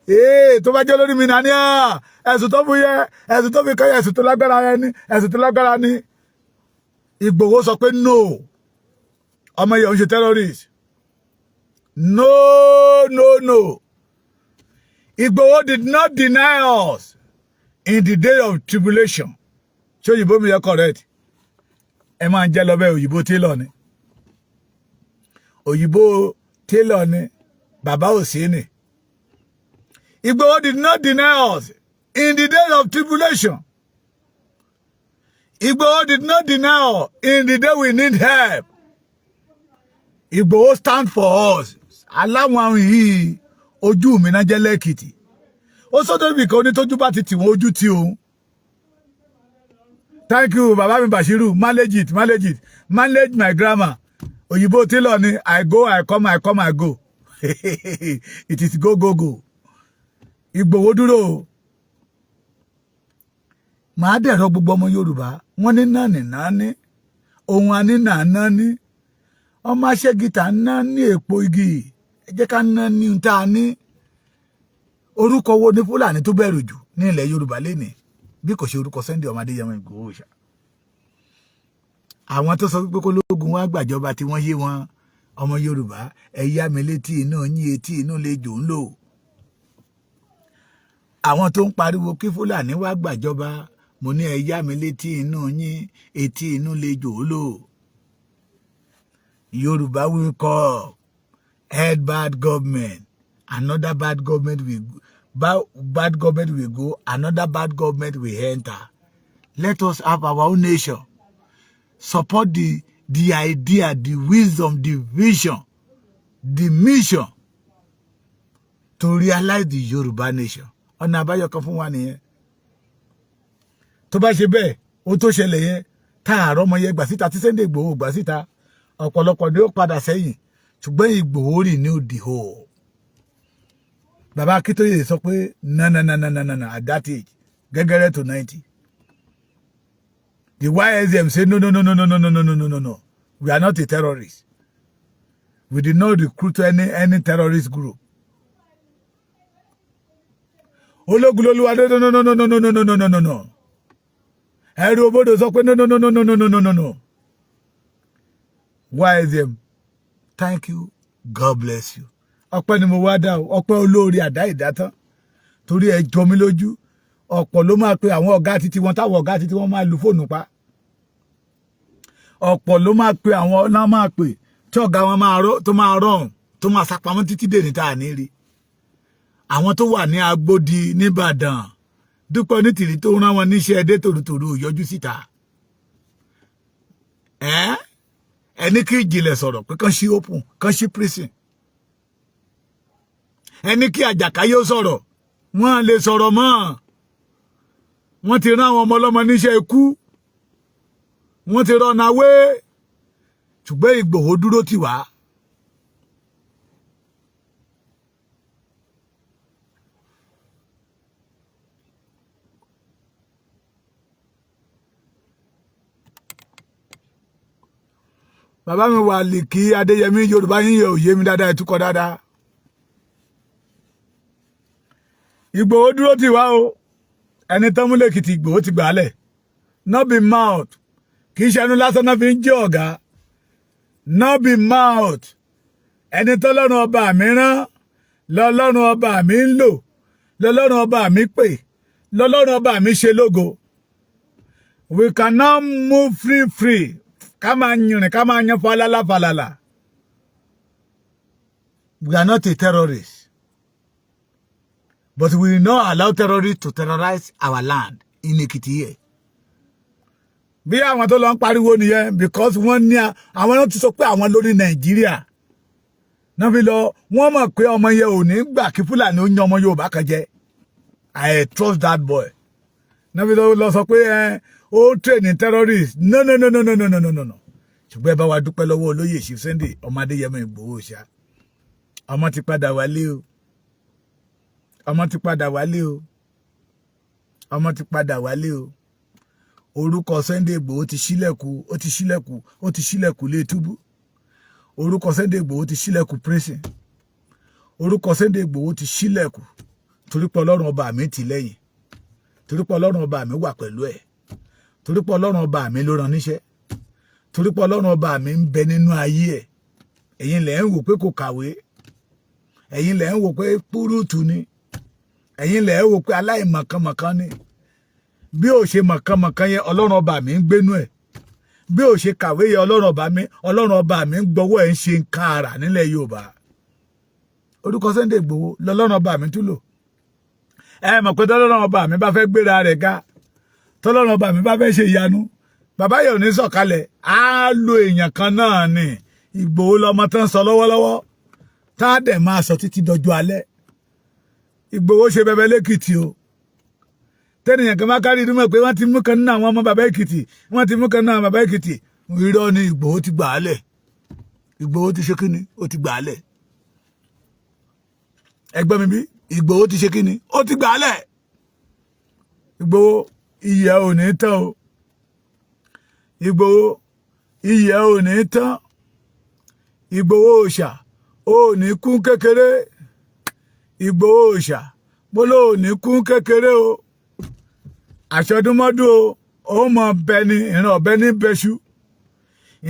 Ee, tó bá jẹ́ lórí mi náà ní ẹ̀sùn tó fún yẹ, ẹ̀sùn tó fi kọ́ yẹ, ẹ̀sùn tó lágbára yẹn ni, ẹ̀sùn tó lágbára ni. Ìgbòho sọ pé no, ọmọ yẹn ń ṣe terrorist. No, no, no. Ìgbòho did not deny us in the day of tribulation. Ṣé òyìnbó mi yẹ correct? Ẹ máa ń jẹ́ lọ bẹ́ẹ̀. Òyìnbó tailor ni, òyìnbó tailor ni, bàbá òsì ni. Igboho did not deny us in the day of tribulation. Igboho did not deny us in the day we need help. Igboho stand for us. Aláwọn yìí, ojú mi náà jẹ́ lẹ́kìtì. Ó sọ́dọ̀ ibì kan onítọ́jú bá ti tì wọ́n, ojú tí òun. Thank you, bàbá mi Bashiru. Manage it, manage it, manage my grammar. Òyìnbó tailor ni. I go, I come, I come, I go. It is go, go, go. Ìgbòho dúró o. Màá dẹ̀rọ gbogbo ọmọ Yorùbá. Wọ́n ní náà ní náà ní ohun àní náà náà ní ọmọ aṣẹ́gìtà náà ní èpo igi. Ẹ jẹ́ ká ná ní ohun tá a ní. Orúkọ wo ní Fúlàní tó bẹ̀rù jù ní ilẹ̀ Yorùbá lénìí bí kò ṣe orúkọ Sunday ọmọ Adéyẹmọ Ìgbòho ṣá? Àwọn tó sọ pé kó lóògùn wá gbàjọba tí wọ́n yé wọn. Ọmọ Yorùbá, ẹ yá mi létí inú yín, etí inú lè jò ń lò. Àwọn tó ń pariwo kí Fúlàní wá gbàjọba, mo ní ẹ yá mi létí inú yín, etí inú lè jò ó lò. Yorùbá will come, head bad government, another bad government will bad, bad government will go, another bad government will enter. Let us have our own nation. Support the idea, the wisdom, the vision, the mission to realize the Yorùbá nation. Ọ̀nà àbáyọ kan fún wa nìyẹn. Tó bá ṣe bẹ́ẹ̀, ó tó ṣẹlẹ̀ yẹn, tá àárọ̀ ọmọ yẹn gbà síta, tí Sunday Ìgbòho gbà síta, ọ̀pọ̀lọpọ̀ ni ó padà sẹ́yìn, ṣùgbọ́n Ìgbòho renew the hope. Bàbá Akíntóyè sọ pé no, no, no, no, no, no, no, at that age, gẹ́gẹ́rẹ́ to 90. The YSM say no, no, no, no, no, no, no, no, no, no, no, no, we are not a terrorist. We did not recruit any terrorist group. Ológun lolúwa, no, no, no, no, no, no, no, no, no, no, no, no. Ẹrú obodò sọ pé no, no, no, no, no, no, no, no, no, no. YSM, thank you, God bless you. Ọpẹ́ ni mo wá dá o, ọpẹ́ olóore àdá ìdátán, torí ẹ jọ mí lójú. Ọ̀pọ̀ ló máa pe àwọn ọ̀gá títí wọn, táwọn ọ̀gá títí wọn máa lu fóònù pa. Ọ̀pọ̀ ló máa pe àwọn náà, máa pè tí ọ̀gá wọn máa rọ, tó máa rọrùn, tó máa sapamọ́ títí dè ní tá à ní rí. Àwọn tó wà ní Agbódi nìbàdàn, Dúpẹ́ Onítìrí tó rán wọn níṣẹ́ ẹdẹ tòrútòrú yọjú síta. Ẹ ẹni kí ìjìnlẹ̀ sọ̀rọ̀ pé kán ṣí open, kán ṣí prison. Ẹni kí Àjàkáyé ó sọ̀rọ̀, wọ́n lè sọ̀rọ̀ mọ́. Wọ́n ti rán àwọn ọmọ ọlọ́mọ níṣẹ́ ikú, wọ́n ti rán awé, ṣùgbọ́n Ìgbòho dúró tì wá. Bàbá mi wà lìkì Adéyẹmí, Yorùbá yín yẹ òye mi dáadáa, ìtúkọ̀ dáadáa. Ìgbòho dúró tì wá o. Ẹni tán mú lẹ́kìtì, Ìgbòho ti gbà á lẹ̀. No be mouth, kì í ṣe ẹnu lásán náà fi ń jẹ́ ọ̀gá. No be mouth. Ẹni tọ́lọ́run ọba mi rán, lọ́lọ́run ọba mi ń lò, lọ́lọ́run ọba mi pè, lọ́lọ́run ọba mi ṣe lógo. We cannot move free free, ká máa yìnrìn, ká máa yan falala falala. We are not a terrorist, but we will not allow terrorists to terrorize our land in Ekiti here. Bí àwọn tó lọ ń pariwo nìyẹn, because wọ́n ní àwọn náà ti sọ pé àwọn lórí Nàìjíríà náà fi lọ. Wọ́n mọ̀ pé ọmọ yẹn ò ní gbà kí Fúlàní ó yan ọmọ Yorùbá kan jẹ. I trust that boy. Náà fi lọ sọ pé ẹ ó train terrorist. No, no, no, no, no, no, no, no, no. Ṣùgbọ́n ẹ bá wa dúpẹ́ lọ́wọ́ olóyè Chief Sunday ọmọ Adéyẹmọ Ìgbòho ṣá. Ọmọ ti padà wálé o, ọmọ ti padà wálé o, ọmọ ti padà wálé o. Orúkọ Sunday Ìgbòho ti ṣílẹ̀kùn, ó ti ṣílẹ̀kùn, ó ti ṣílẹ̀kùn lé túbú. Orúkọ Sunday Ìgbòho ti ṣílẹ̀kùn prison. Orúkọ Sunday Ìgbòho ti ṣílẹ̀kùn, torí pé Ọlọ́run ọba mi tì lẹ́yìn, torí pé Ọlọ́run ọba mi wà pẹ̀lú ẹ̀, torí pé Ọlọ́run ọba mi ló rán níṣẹ́, torí pé Ọlọ́run ọba mi ń bẹ nínú ayé ẹ̀. Ẹ̀yin lẹ̀ ń wò pé kò kàwé, ẹ̀yin lẹ̀ ń wò pé púrútù ni, ẹ̀yin lẹ̀ ń wò pé aláìmọ̀kànmọ̀kàn ni. Bí ó ṣe mọ̀kànmọ̀kàn yẹn, Ọlọ́run ọba mi ń gbénú ẹ̀. Bí ó ṣe kàwé yẹn, Ọlọ́run ọba mi ń gbọ́wọ́ ẹ̀ ń ṣe nǹkan àrà nílẹ̀ Yorùbá. Orúkọ Sunday Igboho lọ́lọ́run ọba mi tún lò. Ẹ mọ̀ pé tọ́lọ́run ọba mi bá fẹ́ gbéra rẹ̀ ga, tọ́lọ́run ọba mi bá fẹ́ ṣe ìyanu, bàbá yẹn ò ní sọ̀kalẹ̀, á lo èèyàn kan náà ni. Ìgbòho lọmọ tán sọ lọ́wọ́lọ́wọ́, tá a dẹ̀ máa sọ títí dọjọ́ alẹ́. Ìgbòho ṣe bẹbẹ lẹ́kìtì o. Tẹ́nìyàn kan bá kárí inú mọ̀ pé wọ́n ti mú kan nínú àwọn ọmọ bàbá Èkìtì, wọ́n ti mú kan nínú àwọn bàbá Èkìtì, irọ́ ni. Ìgbòho ti gbà á lẹ̀. Ìgbòho ti ṣe kíni? Ó ti gbà á lẹ̀. Ẹgbẹ́ mi bí Ìgbòho ti ṣe kíni? Ó ti gbà á lẹ̀. Ìgbòho, iyẹ̀ ò ní tán o. Ìgbòho, iyẹ̀ ò ní tán. Ìgbòho òòṣà ò ní kún kékeré. Ìgbòho òòṣà bóló ò ní kún kékeré o. Àṣọdúnmọ́dún o, ó mọ bẹ ni ìran ọ̀bẹ ní bẹ́ṣu,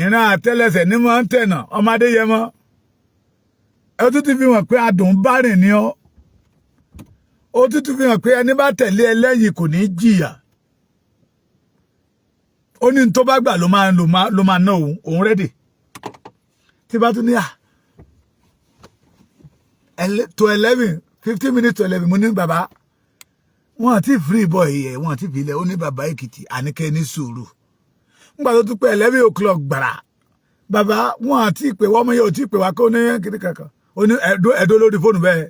ìran àtẹ́lẹsẹ̀ ní mọ́ ń tẹ̀nà. Ọmọdé yẹ mọ́ ẹ tún ti fi hàn pé adùn bá rìn ní ọ. Ó tún ti fi hàn pé ẹni bá tẹ̀lé ẹ lẹ́yìn kò ní jìyà. Ó ní tó bá gbà ló máa ná òun, òun ready. Tí bá tún ní à to 11, 11:45, mo ní bàbá, wọn àti free boy yẹ, wọn àti filẹ̀. Ó ní bàbá Èkìtì, àníkẹ́ ní sùúrù. Nígbà tó tún pé 11 o'clock gbàrà, bàbá, wọn àti ìpè wọ́n mọ̀ yẹ ò tí ì pè wá kó ní kíní kankan. Ó ní ẹ̀dó lórí fóònù bẹ́ẹ̀.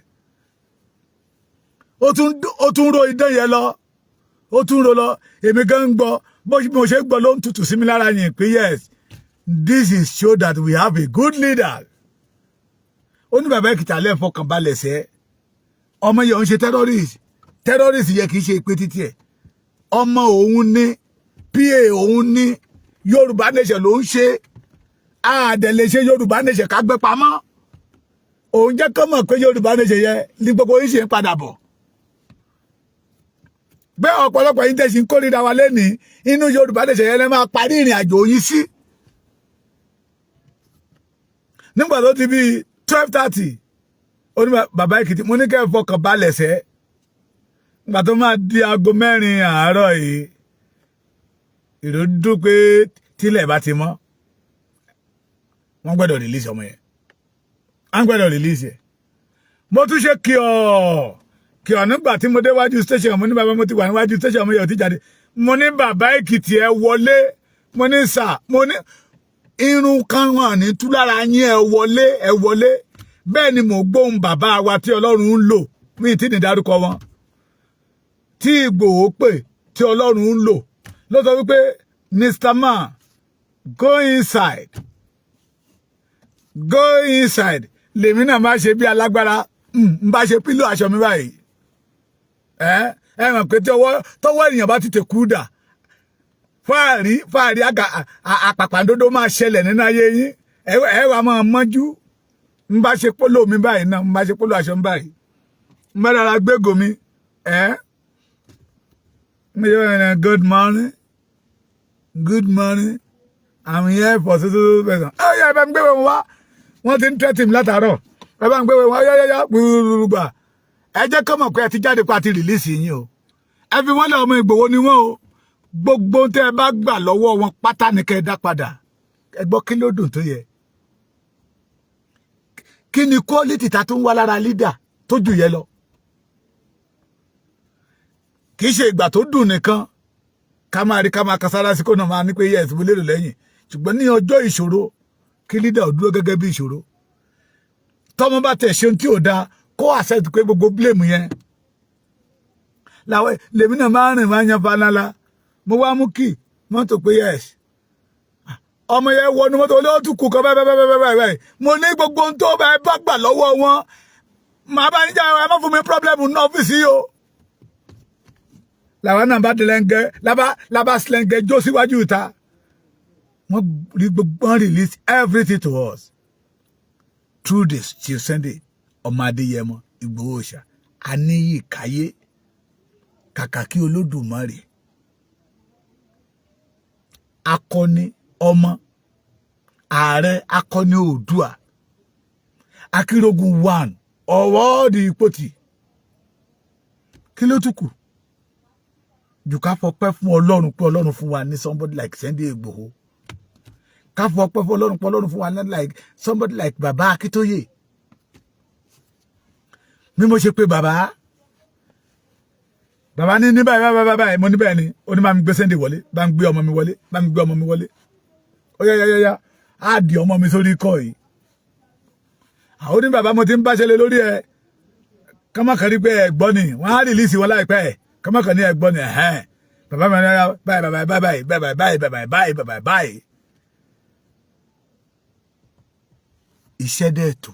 Ó tún ro idán yẹn lọ, ó tún ro lọ. Èmi gan ń gbọ́ bó mo ṣe gbọ́ ló ń tutù sí mi lára yẹn pé yes, this is show that we have a good leader. Ó ní bàbá Èkìtì, alẹ́ fọkànbalẹ̀ sẹ́, ọmọ yẹn ò ń ṣe terrorist. Terrorist yẹ kì í ṣe ìpè títí ẹ̀. Ọmọ òun ní pa òun ní Yorùbá nation ló ń ṣe. Àdẹ̀ lè ṣe Yorùbá nation ká gbé pamọ́. Òun jẹ́ kọ́ mọ̀ pé Yorùbá nation yẹ ní gbogbo yìí ṣe ń padà bọ̀. Bẹ́ẹ̀ ọ̀pọ̀lọpọ̀ yín tẹ̀sí ń kórìíra wa lẹ́nìí, inú Yorùbá nation yẹn lẹ́ máa parí ìrìn àjò yín sí. Nígbà tó ti bí 12:30, ó ní bàbá Èkìtì, mo ní kẹ́ ẹ fọkàn balẹ̀ sẹ́. Nígbà tó máa di aago 4 àárọ̀ yìí, ìró dún pé tílẹ̀ bá ti mọ́, wọ́n gbọ́dọ̀ release ọmọ yẹn, wọ́n gbọ́dọ̀ release ẹ̀. Mo tún ṣe kí ọ kí ọ nígbà tí mo déwájú station. Mo ní bàbá, mo ti wà níwájú station, mo yẹ ò ti jáde. Mo ní bàbá Èkìtì, ẹ wọlé. Mo ní sà, mo ní irun kan wọn ní tú lára yín, ẹ wọlé, ẹ wọlé. Bẹ́ẹ̀ ni mò ń gbóhùn bàbá wa tí Ọlọ́run ń lò, mí tí ní dárúkọ wọn, tí Ìgbòho pè, tí Ọlọ́run ń lò, ló sọ wípé, "Mr. Man, go inside, go inside." Lèmi náà máa ṣe bí alágbára, ń bá ṣe pílò aṣọ mi báyìí. Ẹ mọ̀ pé tí ọwọ́ tọwọ́ ènìyàn bá ti tẹ̀ kú dà, fáàrí fáàrí àpàpàǹdodo máa ṣẹlẹ̀ nínú ayé yín. Ẹ wà máa mọ́jú. Ń bá ṣe pólò mi báyìí náà, ń bá ṣe pólò aṣọ mi báyìí, ń bá dára gbégo mi. Ẹ good morning, good morning, I'm here for so so so person. Ẹ yẹ, ẹ bá ń gbé wọn wá, wọ́n ti ń tẹ́tì mi látàárọ̀. Ẹ bá ń gbé wọn wá yáyáyá gbúgbúgbà. Ẹ jẹ́ kọ́ mọ̀ pé ẹ ti jáde pa, ti release yín o. Ẹ fi wọ́n lé, ọmọ Ìgbòho ni wọ́n o. Gbogbo tẹ́ ẹ bá gbà lọ́wọ́ wọn pátá ni kẹ́ ẹ dá padà. Ẹ gbọ́, kí ló dùn tó yẹ? Kí ni quality ta tó ń wá lára leader tó jù yẹ lọ? Kì í ṣe ìgbà tó dùn nìkan ká máa rí, ká máa kasára sí, kó náà máa ní pé yes, mo lérò lẹ́yìn. Ṣùgbọ́n ní ọjọ́ ìṣòro, kí leader ò dúró gẹ́gẹ́ bí ìṣòro. Tọ́mọ bá tẹ̀ ṣe ohun tí ò dáa, kó accept pé gbogbo blame yẹn làwọn. Lèmi náà máa ń rìn, máa ń yan fanala. Mo wá mú kí mọ́tò pé yes, ọmọ yẹn wọnú mọ́tò, olóòtú kù kan báyìí báyìí báyìí báyìí. Mo ní gbogbo ohun tó bá ẹ bá gbà lọ́wọ́ wọn, màá bá níjà. Ẹ má fún mi problem ní ọ́fíìsì yìí o. Làwọn náà bá dẹlẹ́ngẹ́, lábá sílẹ̀ngẹ́ jó síwájú ìta. Wọ́n rí gbogbo, wọ́n release everything to us through this Chief Sunday ọmọ Adéyẹmọ Ìgbòho ṣá. Aníyì káyé kàkà kí Olódùmarè, akọni ọmọ ààrẹ, akọni Oòduà, Akírógun one ọwọ́ di ipò tì. Kí ló tún kù jù ká fọpẹ́ fún Ọlọ́run pé Ọlọ́run fún wa ní somebody like Sunday Igboho, ká fọpẹ́ fún Ọlọ́run pé Ọlọ́run fún wa ní like somebody like Baba Akíntóyè. Bí mo ṣe pé bàbá, bàbá ní báyìí báyìí báyìí, mo ní bẹ́ẹ̀ ni. Ó ní bá mi gbé Sunday wọlé, bá mi gbé ọmọ mi wọlé, bá mi gbé ọmọ mi wọlé. Ó yá yá yá yá, á di ọmọ mi sórí ikọ̀ yìí. Àwọn oní bàbá, mo ti ń bá ṣẹlẹ̀ lórí ẹ, kọ́mọkàn ní pé ẹ̀gbọ́n ni wọ́n á release wọn láìpẹ́. Kọ́mọkàn ní ẹ̀gbọ́n ni. Ẹ̀hẹ́n, bàbá mi ní báyìí báyìí báyìí báyìí báyìí báyìí báyìí báyìí báyìí. Iṣẹ́ dẹ̀ tó.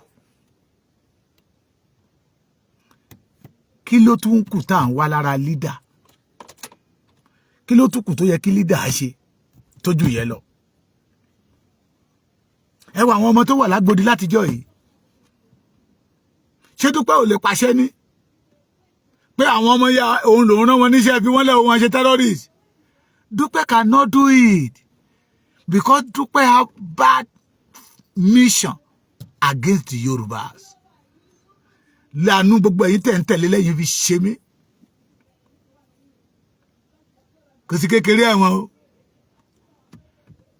Kí ló tún kù tá à ń wá lára leader? Kí ló tún kù tó yẹ kí leader á ṣe tójú yẹn lọ? Ẹ wọ àwọn ọmọ tó wà lágbòdì látijọ́ yìí. Ṣé Dúpẹ́ ò lè pàṣẹ ní pé àwọn ọmọ ya òun lòun rán wọn níṣẹ́, fi wọ́n lẹ̀, wọn ṣe terrorist? Dúpẹ́ cannot do it because Dúpẹ́ have bad mission against the Yorubas. Lànà gbogbo ẹ̀yin tẹ̀ ń tẹ̀lé lẹ́yìn fi ṣe mí. Kò sí kékeré ẹ̀wọ̀n o.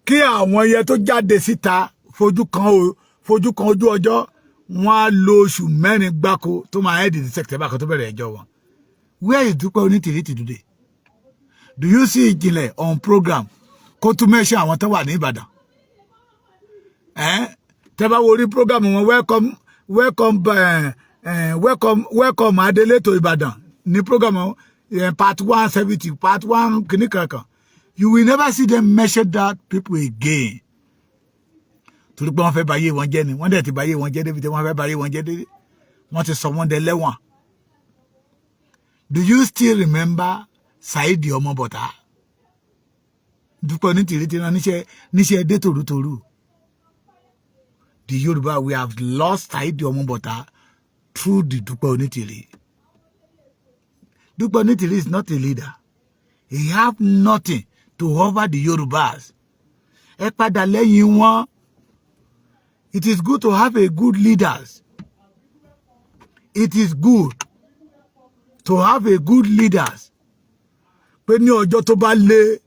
Kí àwọn yẹn tó jáde síta fojú kan o, Fojú kan ojú ọjọ́, wọ́n á lo oṣù 4 gbáko tó máa end ní September kan tó bẹ̀rẹ̀ ẹjọ́ wọn. Where is Dúpẹ́ Onítìrí today? Do you see Ìjìnlẹ̀ on program kó tún mẹ́ṣẹ́ àwọn tó wà ní Ìbàdàn? Tẹ́ bá wo orí program wọn, welcome, welcome, welcome, welcome Adele to Ìbàdàn ní program wọn, part 170, part one kìíní kankan. You will never see them mention that people again, torí pé wọ́n fẹ́ báyé wọn jẹ́ ni. Wọ́n dẹ̀ ti báyé wọn jẹ́ débi tí wọ́n fẹ́ báyé wọn jẹ́ débi. Wọ́n ti sọ wọ́n dẹ lẹ́wọ̀n. Do you still remember Saidi Ọmọbọ̀tá? Dúpẹ́ Onítìrí ti rán níṣẹ́ níṣẹ́ dé tòrútòrú. The Yorùbá, we have lost Saidi Ọmọbọ̀tá through the Dúpẹ́ Onítìrí. Dúpẹ́ Onítìrí is not a leader. He have nothing to offer the Yorùbás. Ẹ padà lẹ́yìn wọn. It is good to have a good leaders. It is good to have a good leaders, pé ní ọjọ́ tó bá lé,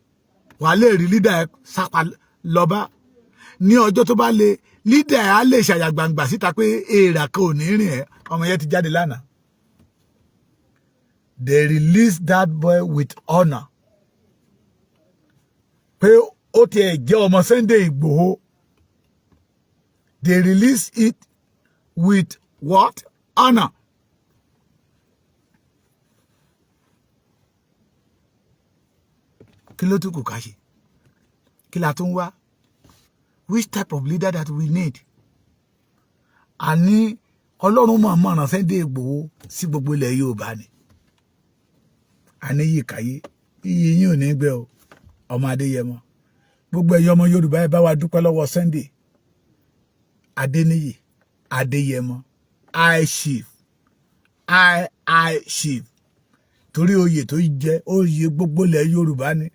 wàá lè rí leader ẹ sápá lọ́ba. Ní ọjọ́ tó bá lé, leader ẹ á lè ṣàyàgbàǹgbà síta pé èèrà kan ò ní rìn ẹ. Ọmọ yẹn ti jáde lánàá. They released that boy with honour, pé ó tiẹ̀ jẹ́ ọmọ Sunday Igboho. They release it with what honour. Kí ló tún kù ká ṣe? Kí la tún wá? Which type of leader that we need? Àní Ọlọ́run mọ̀ mọ̀ràn Sunday Igboho sí gbogbo ilẹ̀ Yorùbá ni. Àní yìí káyé iyì yín ò ní gbẹ o, ọmọ Adéyẹmọ. Gbogbo ẹ̀yin ọmọ Yorùbá, ẹ bá wa dúpẹ́ lọ́wọ́ Sunday Adéníyì Adéyẹmọ, High Chief, High High Chief, torí oyè tó jẹ, oyè gbogbo ilẹ̀ Yorùbá ni.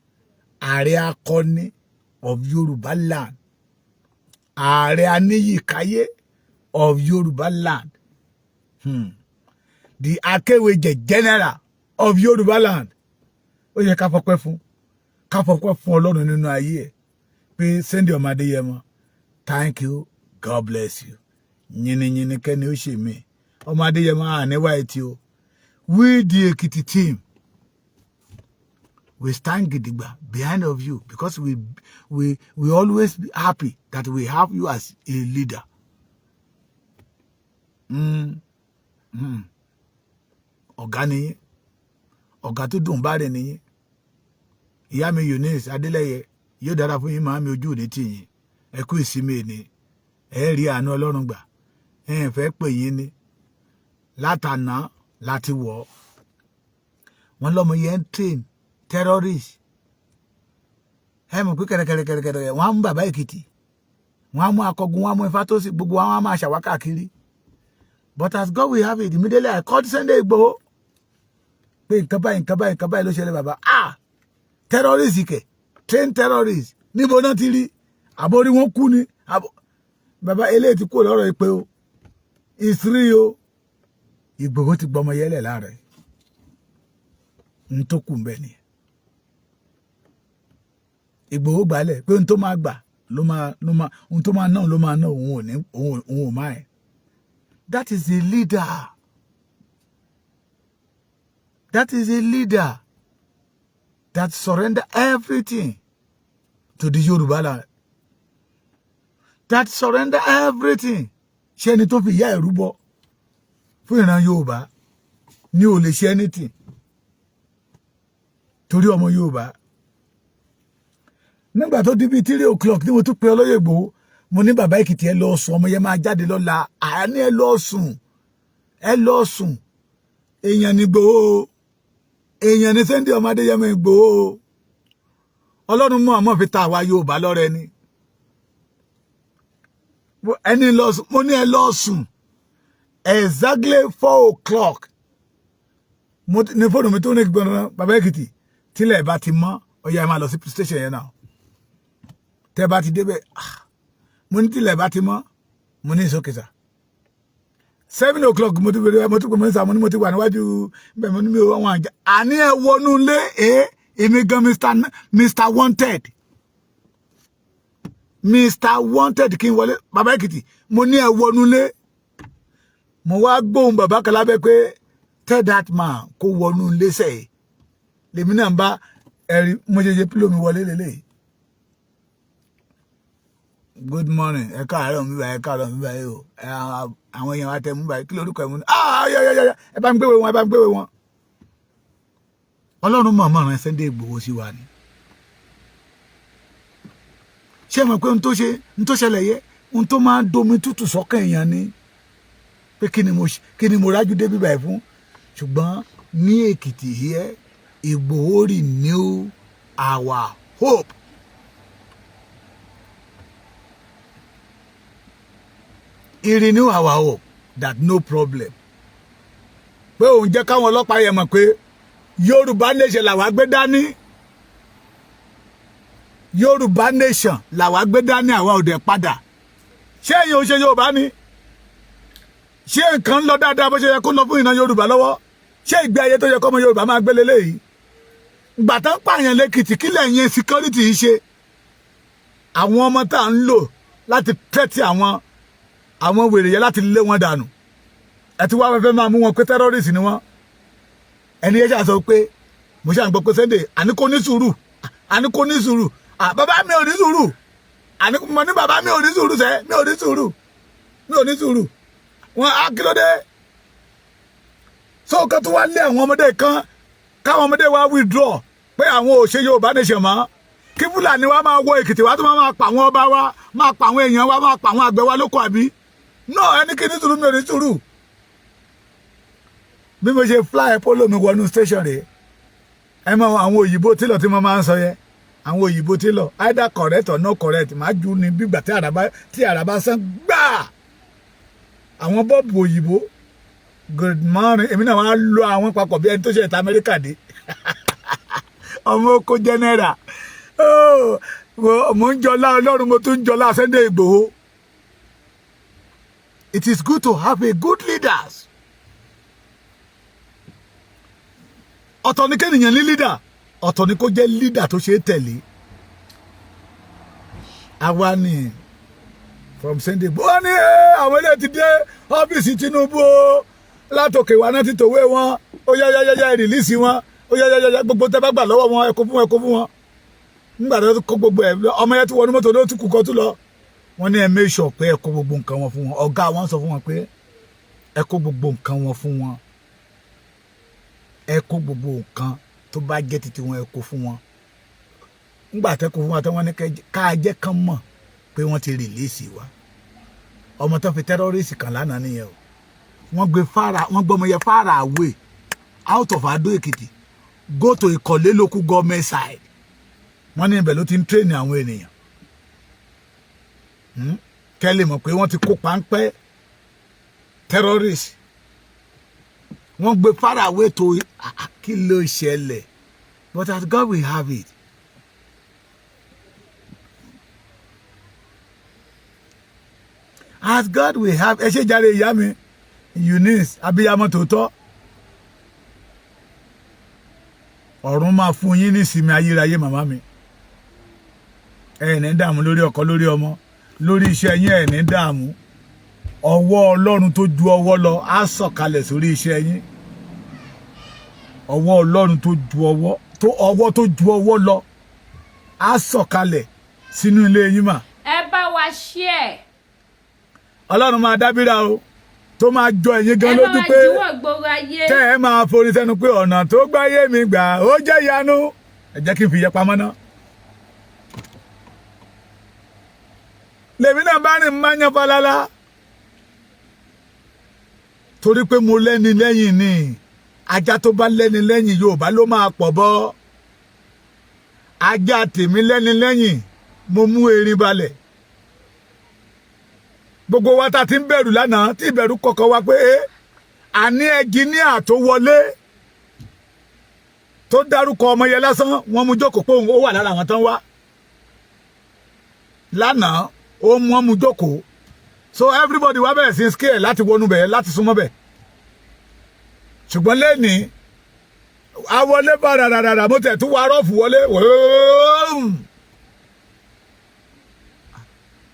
Ààrẹ akọni of Yorùbá land, ààrẹ aníyìkáyé of Yorùbá land, The Akéwèjẹ general of Yorùbá land. Ó yẹ ká fọpẹ́ fún, ká fọpẹ́ fún Ọlọ́run nínú ayé ẹ̀ pé Sunday ọmọ Adéyẹmọ, thank you, God bless you. Yìnyínyìnyín kẹ́ni ó ṣe mí. Ọmọ Adéyẹmọ, àníwá etí o. We the Ekiti team, we stand gidigba behind of you because we always be happy that we have you as a leader. Ọ̀gá nìyí, ọ̀gá tó dùn bá rẹ̀ nìyí. Ìyá mi Eunice Adélẹ́yẹ, yóò dára fún yín. Màámi, ojú òní tì yín. Ẹ kú ìsinmi èní, ẹ rí àánú Ọlọ́run gbà. Ẹ fẹ́ pè yín ní látànà láti wọ̀ ọ́. Wọ́n lọ́mọ yẹn ń train terrorist. Ẹ mọ̀ pé kẹ̀rẹ̀kẹ̀rẹ̀kẹ̀rẹ̀, wọ́n á mú bàbá Èkìtì, wọ́n á mú akọgun, wọ́n á mú Ifátósì, gbogbo wọn á máa ṣàwá káàkiri. But as God will have it, immediately I called Sunday Igboho pé nǹkan báyìí, nǹkan báyìí, nǹkan báyìí ló ṣẹlẹ̀. Bàbá, ah, terrorist kẹ̀, train terrorist, níbo náà ti rí? Àbórí wọn kú ni. Bàbá, eléyìí ti kú lọ́rọ̀ ìpè o, ìsírí o. Ìgbòho ti gbọmọ yẹlẹ̀ láàrẹ̀ n tó kù ń bẹ ni. Ìgbòho gbálẹ̀ pé n tó máa gbà ló máa n tó máa ná ló máa ná. Òun ò ní, òun ò máa ẹ̀. That is a leader. That is a leader that surrender everything to the Yorùbá land, that surrender everything. Ṣé ẹni tó fi ìyá ẹ̀rú bọ fún ìran Yorùbá ní ò lè ṣe anything torí ọmọ Yorùbá? Nígbà tó di bíi 3 o'clock ní mo tún pe olóyè Ìgbòho. Mo ní, "Bàbá Èkìtì, ẹ lọ sùn, ọmọ yẹn máa jáde lọ́la." Àní ẹ lọ sùn, ẹ lọ sùn. Èèyàn ní Ìgbòho, èèyàn ní Sunday ọmọ Adéyẹmọ Ìgbòho. Ọlọ́run mọ̀ ọmọ fi ta àwa Yorùbá lọ́rẹ ni. Ẹni lọ sùn, mo ní ẹ lọ sùn. Exactly 4 o'clock mo ní fóònù mi tó ní gbọ̀ngàn. "Bàbá Èkìtì, tílẹ̀ bá ti mọ́, ó yá, ẹ máa lọ sí station yẹn náà. Tẹ́ bá ti débẹ̀." Ah, mo ní tílẹ̀ bá ti mọ́. Mo ní ìsókè sà. 7 o'clock mo ti bẹ̀rẹ̀, mo ti pè mọ́ sà. Mo ní mo ti wà níwájú bẹ́ẹ̀. Mo ní mi ò wọ́n àjà. Àní ẹ wọnú ilé ẹ. Èmi gan Mr Wanted. Mr Wanted kí n wọlé. Bàbá Èkìtì, mo ní ẹ wọnúlé. Mo wá gbóhùn bàbá kan lábẹ́ pé, "Tell that man kó wọnú ilé sẹ́yìn." Lèmi náà bá ẹ̀rí mo ṣe ṣe pílò mi wọlé lélẹ́yìí. "Good morning, ẹ káàárọ̀ mi báyìí, ẹ káàárọ̀ mi báyìí o. Àwọn èèyàn wa tẹ mú báyìí, kí lórúkọ ẹ?" Mú ní, "Ah, yọ yọ yọ, ẹ bá ń gbéwèé wọn, ẹ bá ń gbéwèé wọn." Ọlọ́run mọ̀ọ́mọ̀ rán Sunday Igboho sí wa ni. Ṣé ẹ mọ̀ pé ohun tó ṣe, ohun tó ṣẹlẹ̀ yẹ, ohun tó máa ń domi tútù sọ́kàn èèyàn ni pé kí ni mo rájú dé bíbá ẹ̀ fún? Ṣùgbọ́n ní Èkìtì here, Ìgbòho renew our hope. He renew our hope that no problem, pé òun jẹ́ káwọn ọlọ́pàá yẹn mọ̀ pé Yorùbá nation làwa gbé dání, Yorùbá nation làwa gbé dání, àwa ò dẹ̀ padà. Ṣé ẹ̀yin ò ṣe Yorùbá ni? Ṣé nǹkan ń lọ dáadáa bó ṣe yẹ kó lọ fún ìran Yorùbá lọ́wọ́? Ṣé ìgbé ayé tó yẹ kọ́mọ Yorùbá máa gbé leléyìí? Ìgbà tán pààyàn lẹ́kìtì, kí lẹ́yìn security yìí ṣe? Àwọn ọmọ tá à ń lò láti tẹ́tí àwọn wèrè yẹn láti lé wọn dànù, ẹ ti wá fẹ́ máa mú wọn pé terrorist ni wọ́n. Ẹni yẹn ṣàṣọ pé mo ṣàn gbọ́ pé Sunday, àní kò ní sùúrù, àní kò ní sùúrù. Bàbá mi ò ní sùúrù. Àní mo ní bàbá mi ò ní sùúrù sẹ́, mi ò ní sùúrù, mi ò ní sùúrù. Wọn á kí ló dé? So kan tó wá lé àwọn ọmọdé kan, káwọn ọmọdé wa withdraw pé àwọn ò ṣe Yorùbá nation mọ́, kí Fúlàní wa máa wọ Èkìtì wa, tó máa pa àwọn ọba wa, máa pa àwọn èèyàn wa, máa pa àwọn àgbẹ̀ wa lóko, àbí? No, ẹni kí ní sùúrù, mi ò ní sùúrù. Bí mo ṣe fly polo mi wọnú station rèé. Ẹ mọ àwọn òyìnbó tailor tí mo máa ń sọ yẹn, àwọn òyìnbó tailor, either correct or not correct, máa jù ní bígbà tí àràbá sán gbáà. Àwọn bọ́ọ̀bù òyìnbó, "Good morning." Èmi náà wọ́n á lo àwọn papọ̀ bí ẹni tó ṣe ìta Amẹ́ríkà dé, ọmọ oko general. Mo ń jọlá Ọlọ́run, mo tún ń jọlá Sunday Igboho. It is good to have a good leaders. Ọ̀tọ̀ ní kéèyàn ní leader, ọ̀tọ̀ ní kó jẹ́ leader tó ṣe é tẹ̀lé. Àwa ni from Sunday Igboho ní àwọn ilé ti dé ọ́fíìsì Tinubu o, látòkè wa náà ti tòwé wọn. Ó yá yá yá yá, release wọn. Ó yá yá yá, gbogbo tẹ́ bá gbà lọ́wọ́ wọn, ẹ kó fún wọn, ẹ kó fún wọn. Nígbà tó kó gbogbo ẹ, ọmọ yẹn ti wọnú mọ́tò ló tún kú kọ́ tún lọ. Wọ́n ní ẹ make sure pé ẹ kó gbogbo nǹkan wọn fún wọn. Ọ̀gá wọn sọ fún wọn pé ẹ kó gbogbo nǹkan wọn fún wọn, ẹ kó gbogbo nǹkan tó bá jẹ́ titi wọn, ẹ kó fún wọn. Nígbà tẹ́ kó fún wọn tí wọ́n ní ká jẹ́ kán mọ̀ pé wọ́n ti release wa. Ọmọ tó fi terrorist kan lánàá nìyẹn o. Wọ́n gbé fara, wọ́n gbọ́ ọmọ yẹn far away out of Adó Èkìtì, go to Ìkọ̀lé local government side. Wọ́n ní ibẹ̀ ló ti ń train àwọn ènìyàn. Kẹ́ lè mọ̀ pé wọ́n ti kó páńpẹ́ terrorist. Wọ́n gbé far away to, kí ló ṣẹlẹ̀? But as God will have it, as God will have, ẹ ṣe jàre ìyá mi Eunice, abiyamọ tòótọ́. Ọ̀run máa fún yín ní ìsinmi ayérayé. Màmá mi, ẹ ní dààmú lórí ọkọ, lórí ọmọ, lórí iṣẹ́ yín, ẹ ní dààmú. Ọwọ́ Ọlọ́run tó ju ọwọ́ lọ á sọ̀kalẹ̀ sórí iṣẹ́ yín. Ọwọ́ Ọlọ́run tó ju ọwọ́ tó ọwọ́ tó ju ọwọ́ lọ á sọ̀kalẹ̀ sínú ilé yín mà.
Ẹ bá wa share.
Ọlọ́run máa dábìrà o, tó máa jọ ẹ̀yin gan
ẹ bá
lójú
wa
pé
juwọ́ gbòòrò ayé.
Tẹ́ ẹ máa forí sẹ́nu pé ọ̀nà tó gbáyé mi gbà, ó jẹ́ ìyanu. Ẹ jẹ́ kí n fi yẹ pamọ́ ná. Lèmi náà bá rìn máa yan falala torí pé mo lẹ́ni lẹ́yìn ni. Ajá tó bá lẹ́ni lẹ́yìn, Yorùbá ló máa pọ̀ bọ́. Ajá tèmi lẹ́ni lẹ́yìn, mo mú erin balẹ̀. Gbogbo wa ta ti ń bẹ̀rù lánàá, tí ìbẹ̀rù kọ̀ọ̀kan wa pé àní ẹnjìníà tó wọlé tó dárúkọ ọmọ yẹn lásán, wọ́n mú jókòó pé òun ó wà lára àwọn tán wá lánàá. Ó mú wọn mú jókòó, so everybody wá bẹ̀rẹ̀ sí scare láti wọnú bẹ̀, láti súnmọ́ bẹ̀. Ṣùgbọ́n lẹ́nìí, awọlé bá rárá, mo tẹ̀ tún wá rọ́ọ̀fù wọlé.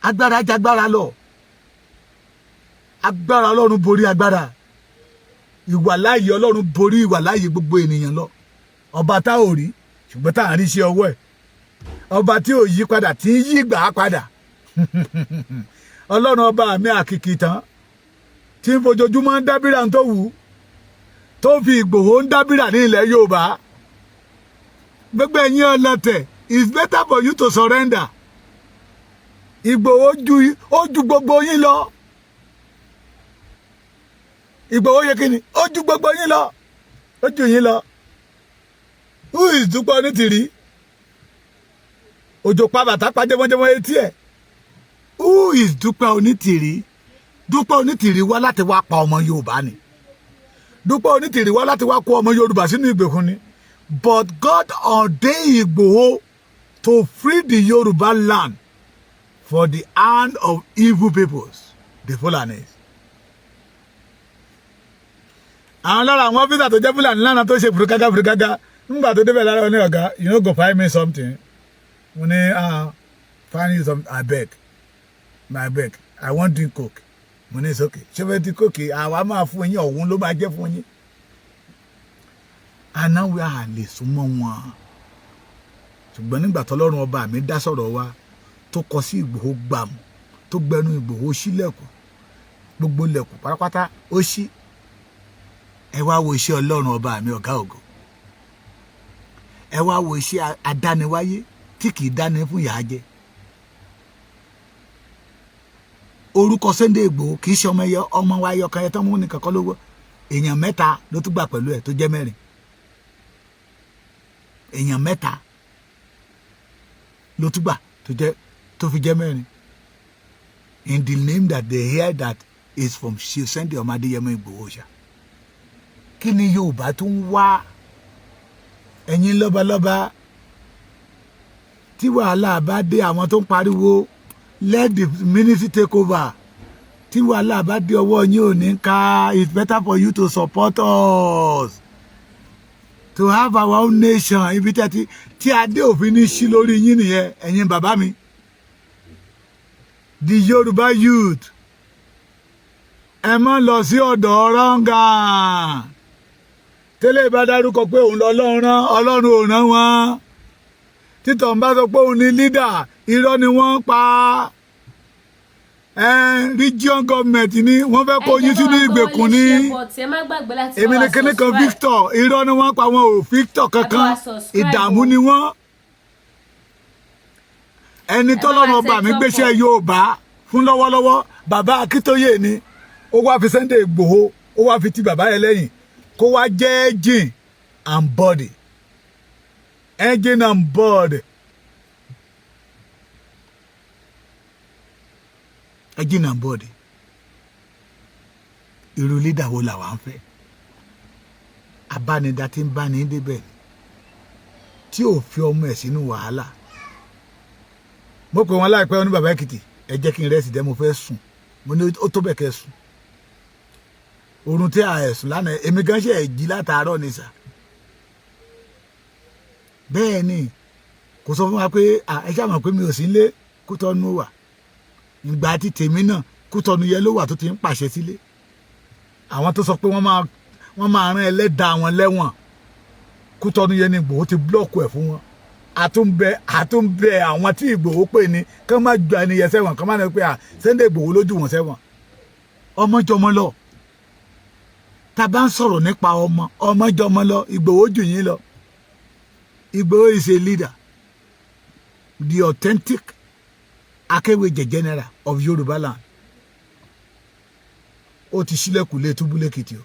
Agbára jagbára lọ, agbára Ọlọ́run borí agbára, ìwàláyé Ọlọ́run borí ìwàláyé gbogbo ènìyàn lọ. Ọba tá ò rí ṣùgbọ́n tá à ń rí iṣẹ́ ọwọ́ ẹ̀, ọba tí ò yí padà tí ń yí gbà á padà, Ọlọ́run ọba mi àkìkì tán tí ń fojoojúmọ́ ń dábìrà tó wù ú, tó fi Ìgbòho ń dábìrà ní ilẹ̀ Yorùbá. Gbogbo ẹ̀yin ọlọ́tẹ̀, it's better for you to surrender. Ìgbòho ju, ó ju gbogbo yín lọ. Ìgbòho yẹ kí ni, ó ju gbogbo yín lọ, ó ju yín lọ. Who is Dúpẹ́ Onítìrí? Òjò pa bàtà pa jẹmọjẹmọ etí ẹ̀. Who is Dúpẹ́ Onítìrí? Dúpẹ́ Onítìrí wá láti wá pa ọmọ Yorùbá ni. Dúpẹ́ Onítìrí wá láti wá kó ọmọ Yorùbá sínú ìgbèkùn ni. But God ordained Ìgbòho to free the Yorùbá land for the hand of evil peoples, the Fulanis. Àwọn lára àwọn officer tó jẹ́ Fúlàní lánàá tó ṣe fúrukágá fúrukágá ńgbà tó débẹ̀ lára ní, "Ọ̀gá, you no go find me something?" Mo ní, "Ah, find you something? Abeg, abeg, I wan drink Coke." Mo ní, "It's okay." Ṣé fẹ́ ti Coke? Àwa máa fún yín, ọ̀hún ló máa jẹ́ fún yín. Anáwó à lè súnmọ́ wọn, ṣùgbọ́n nígbà tọ́lọ́run ọba mi dá sọ̀rọ̀ wa, tó kọ sí Ìgbòho gbàmù, tó gbẹnu Ìgbòho sílẹ̀kùn, gbogbo lẹ̀kùn pátápátá ó ṣí. Ẹ wá wo iṣẹ́ Ọlọ́run ọba mi ọ̀gá ògo. Ẹ wá wo iṣẹ́ adániwáyé tí kì í dáni fún ìyà jẹ. Orúkọ Sunday Igboho kì í ṣe ọmọ ẹyọ, ọmọ wa ẹyọ kan yẹn tó mú nìkan kọ́ lówó. Èèyàn mẹ́ta ló tún gbà pẹ̀lú ẹ̀ tó jẹ́ mẹ́rin. Èèyàn mẹ́ta ló tún gbà tó jẹ́, tó fi jẹ́ mẹ́rin, in the name that they hear that is from Chief Sunday ọmọ Adéyẹmọ Ìgbòho ṣá. Kí ni Yorùbá tó ń wá? Ẹ̀yin lọ́balọ́ba, tí wàhálà bá dé, àwọn tó ń pariwo "Let the ministry take over", tí wàhálà bá dé, ọwọ́ yín ò ní ká. It's better for you to support us to have our own nation. Ibi tí a ti tí adé òfin ní sí lórí yín nìyẹn. Ẹ̀yin bàbá mi, the Yorùbá youth, ẹ má lọ sí ọ̀dọ̀ rọ́ngà tẹ́lẹ̀ bá dárúkọ pé òun lọ́lọ́run rán. Ọlọ́run ò rán wọn. Títọ̀ ń bá sọ pé òun ní leader, irọ́ ni wọ́n pa. Region government ni wọ́n fẹ́ kó yín sínú ìgbèkùn ní. Èmi ní kíní kan Victor, irọ́ ni wọ́n pa. Wọn ò Victor kankan, ìdààmú ni wọ́n. Ẹni tọ́lọ́run ọba mi gbéṣẹ́ Yorùbá fún lọ́wọ́lọ́wọ́, bàbá Akíntóyè ni. Ó wá fi Sunday Ìgbòho, ó wá fi ti bàbá yẹn lẹ́yìn, kó wá jẹ́ engine and body, engine and body, engine and body. Irú leader wo làwa ń fẹ́? Abánidá tí ń bá ní débẹ̀, tí ò fi ọmọ ẹ̀ sínú wàhálà. Mo pè wọ́n láìpẹ́, wọn ní, "Bàbá Èkìtì, ẹ jẹ́ kí n rest dẹ́, mo fẹ́ sùn." Mo ní, "Ó tó bẹ̀ kẹ́ sùn. Oorun tí a ẹ̀sùn lánàá, èmi gan ṣe ẹ̀ jí látàárọ̀ ni sà." Bẹ́ẹ̀ ni kò sọ fún wa pé ẹ ṣáà mọ̀ pé mi ò sí nílé. Kútọ́nù wà ìgbà tí tèmi náà, Kútọ́nù yẹn ló wà tó ti ń pàṣẹ sílé. Àwọn tó sọ pé wọ́n máa rán ẹlẹ́dàá wọn lẹ́wọ̀n, Kútọ́nù yẹn ni Ìgbòho ti block ẹ̀ fún wọn. Àtúnbẹ àwọn tí Ìgbòho pè ní kí wọ́n má ju ẹni yẹn sẹ́wọ̀n, kí wọ́n má ní pé à Sunday Ìgbòho lójú wọn sẹ́wọ̀n. Ọmọjọmọ lọ, tá a bá ń sọ̀rọ̀ nípa ọmọ, ọmọjọmọ lọ. Ìgbòho jù yín lọ. Ìgbòho is a leader, the authentic Akéwèjẹ general of Yorùbá land. Ó ti ṣílẹ̀kùn lé túbú lẹ́kìtì o.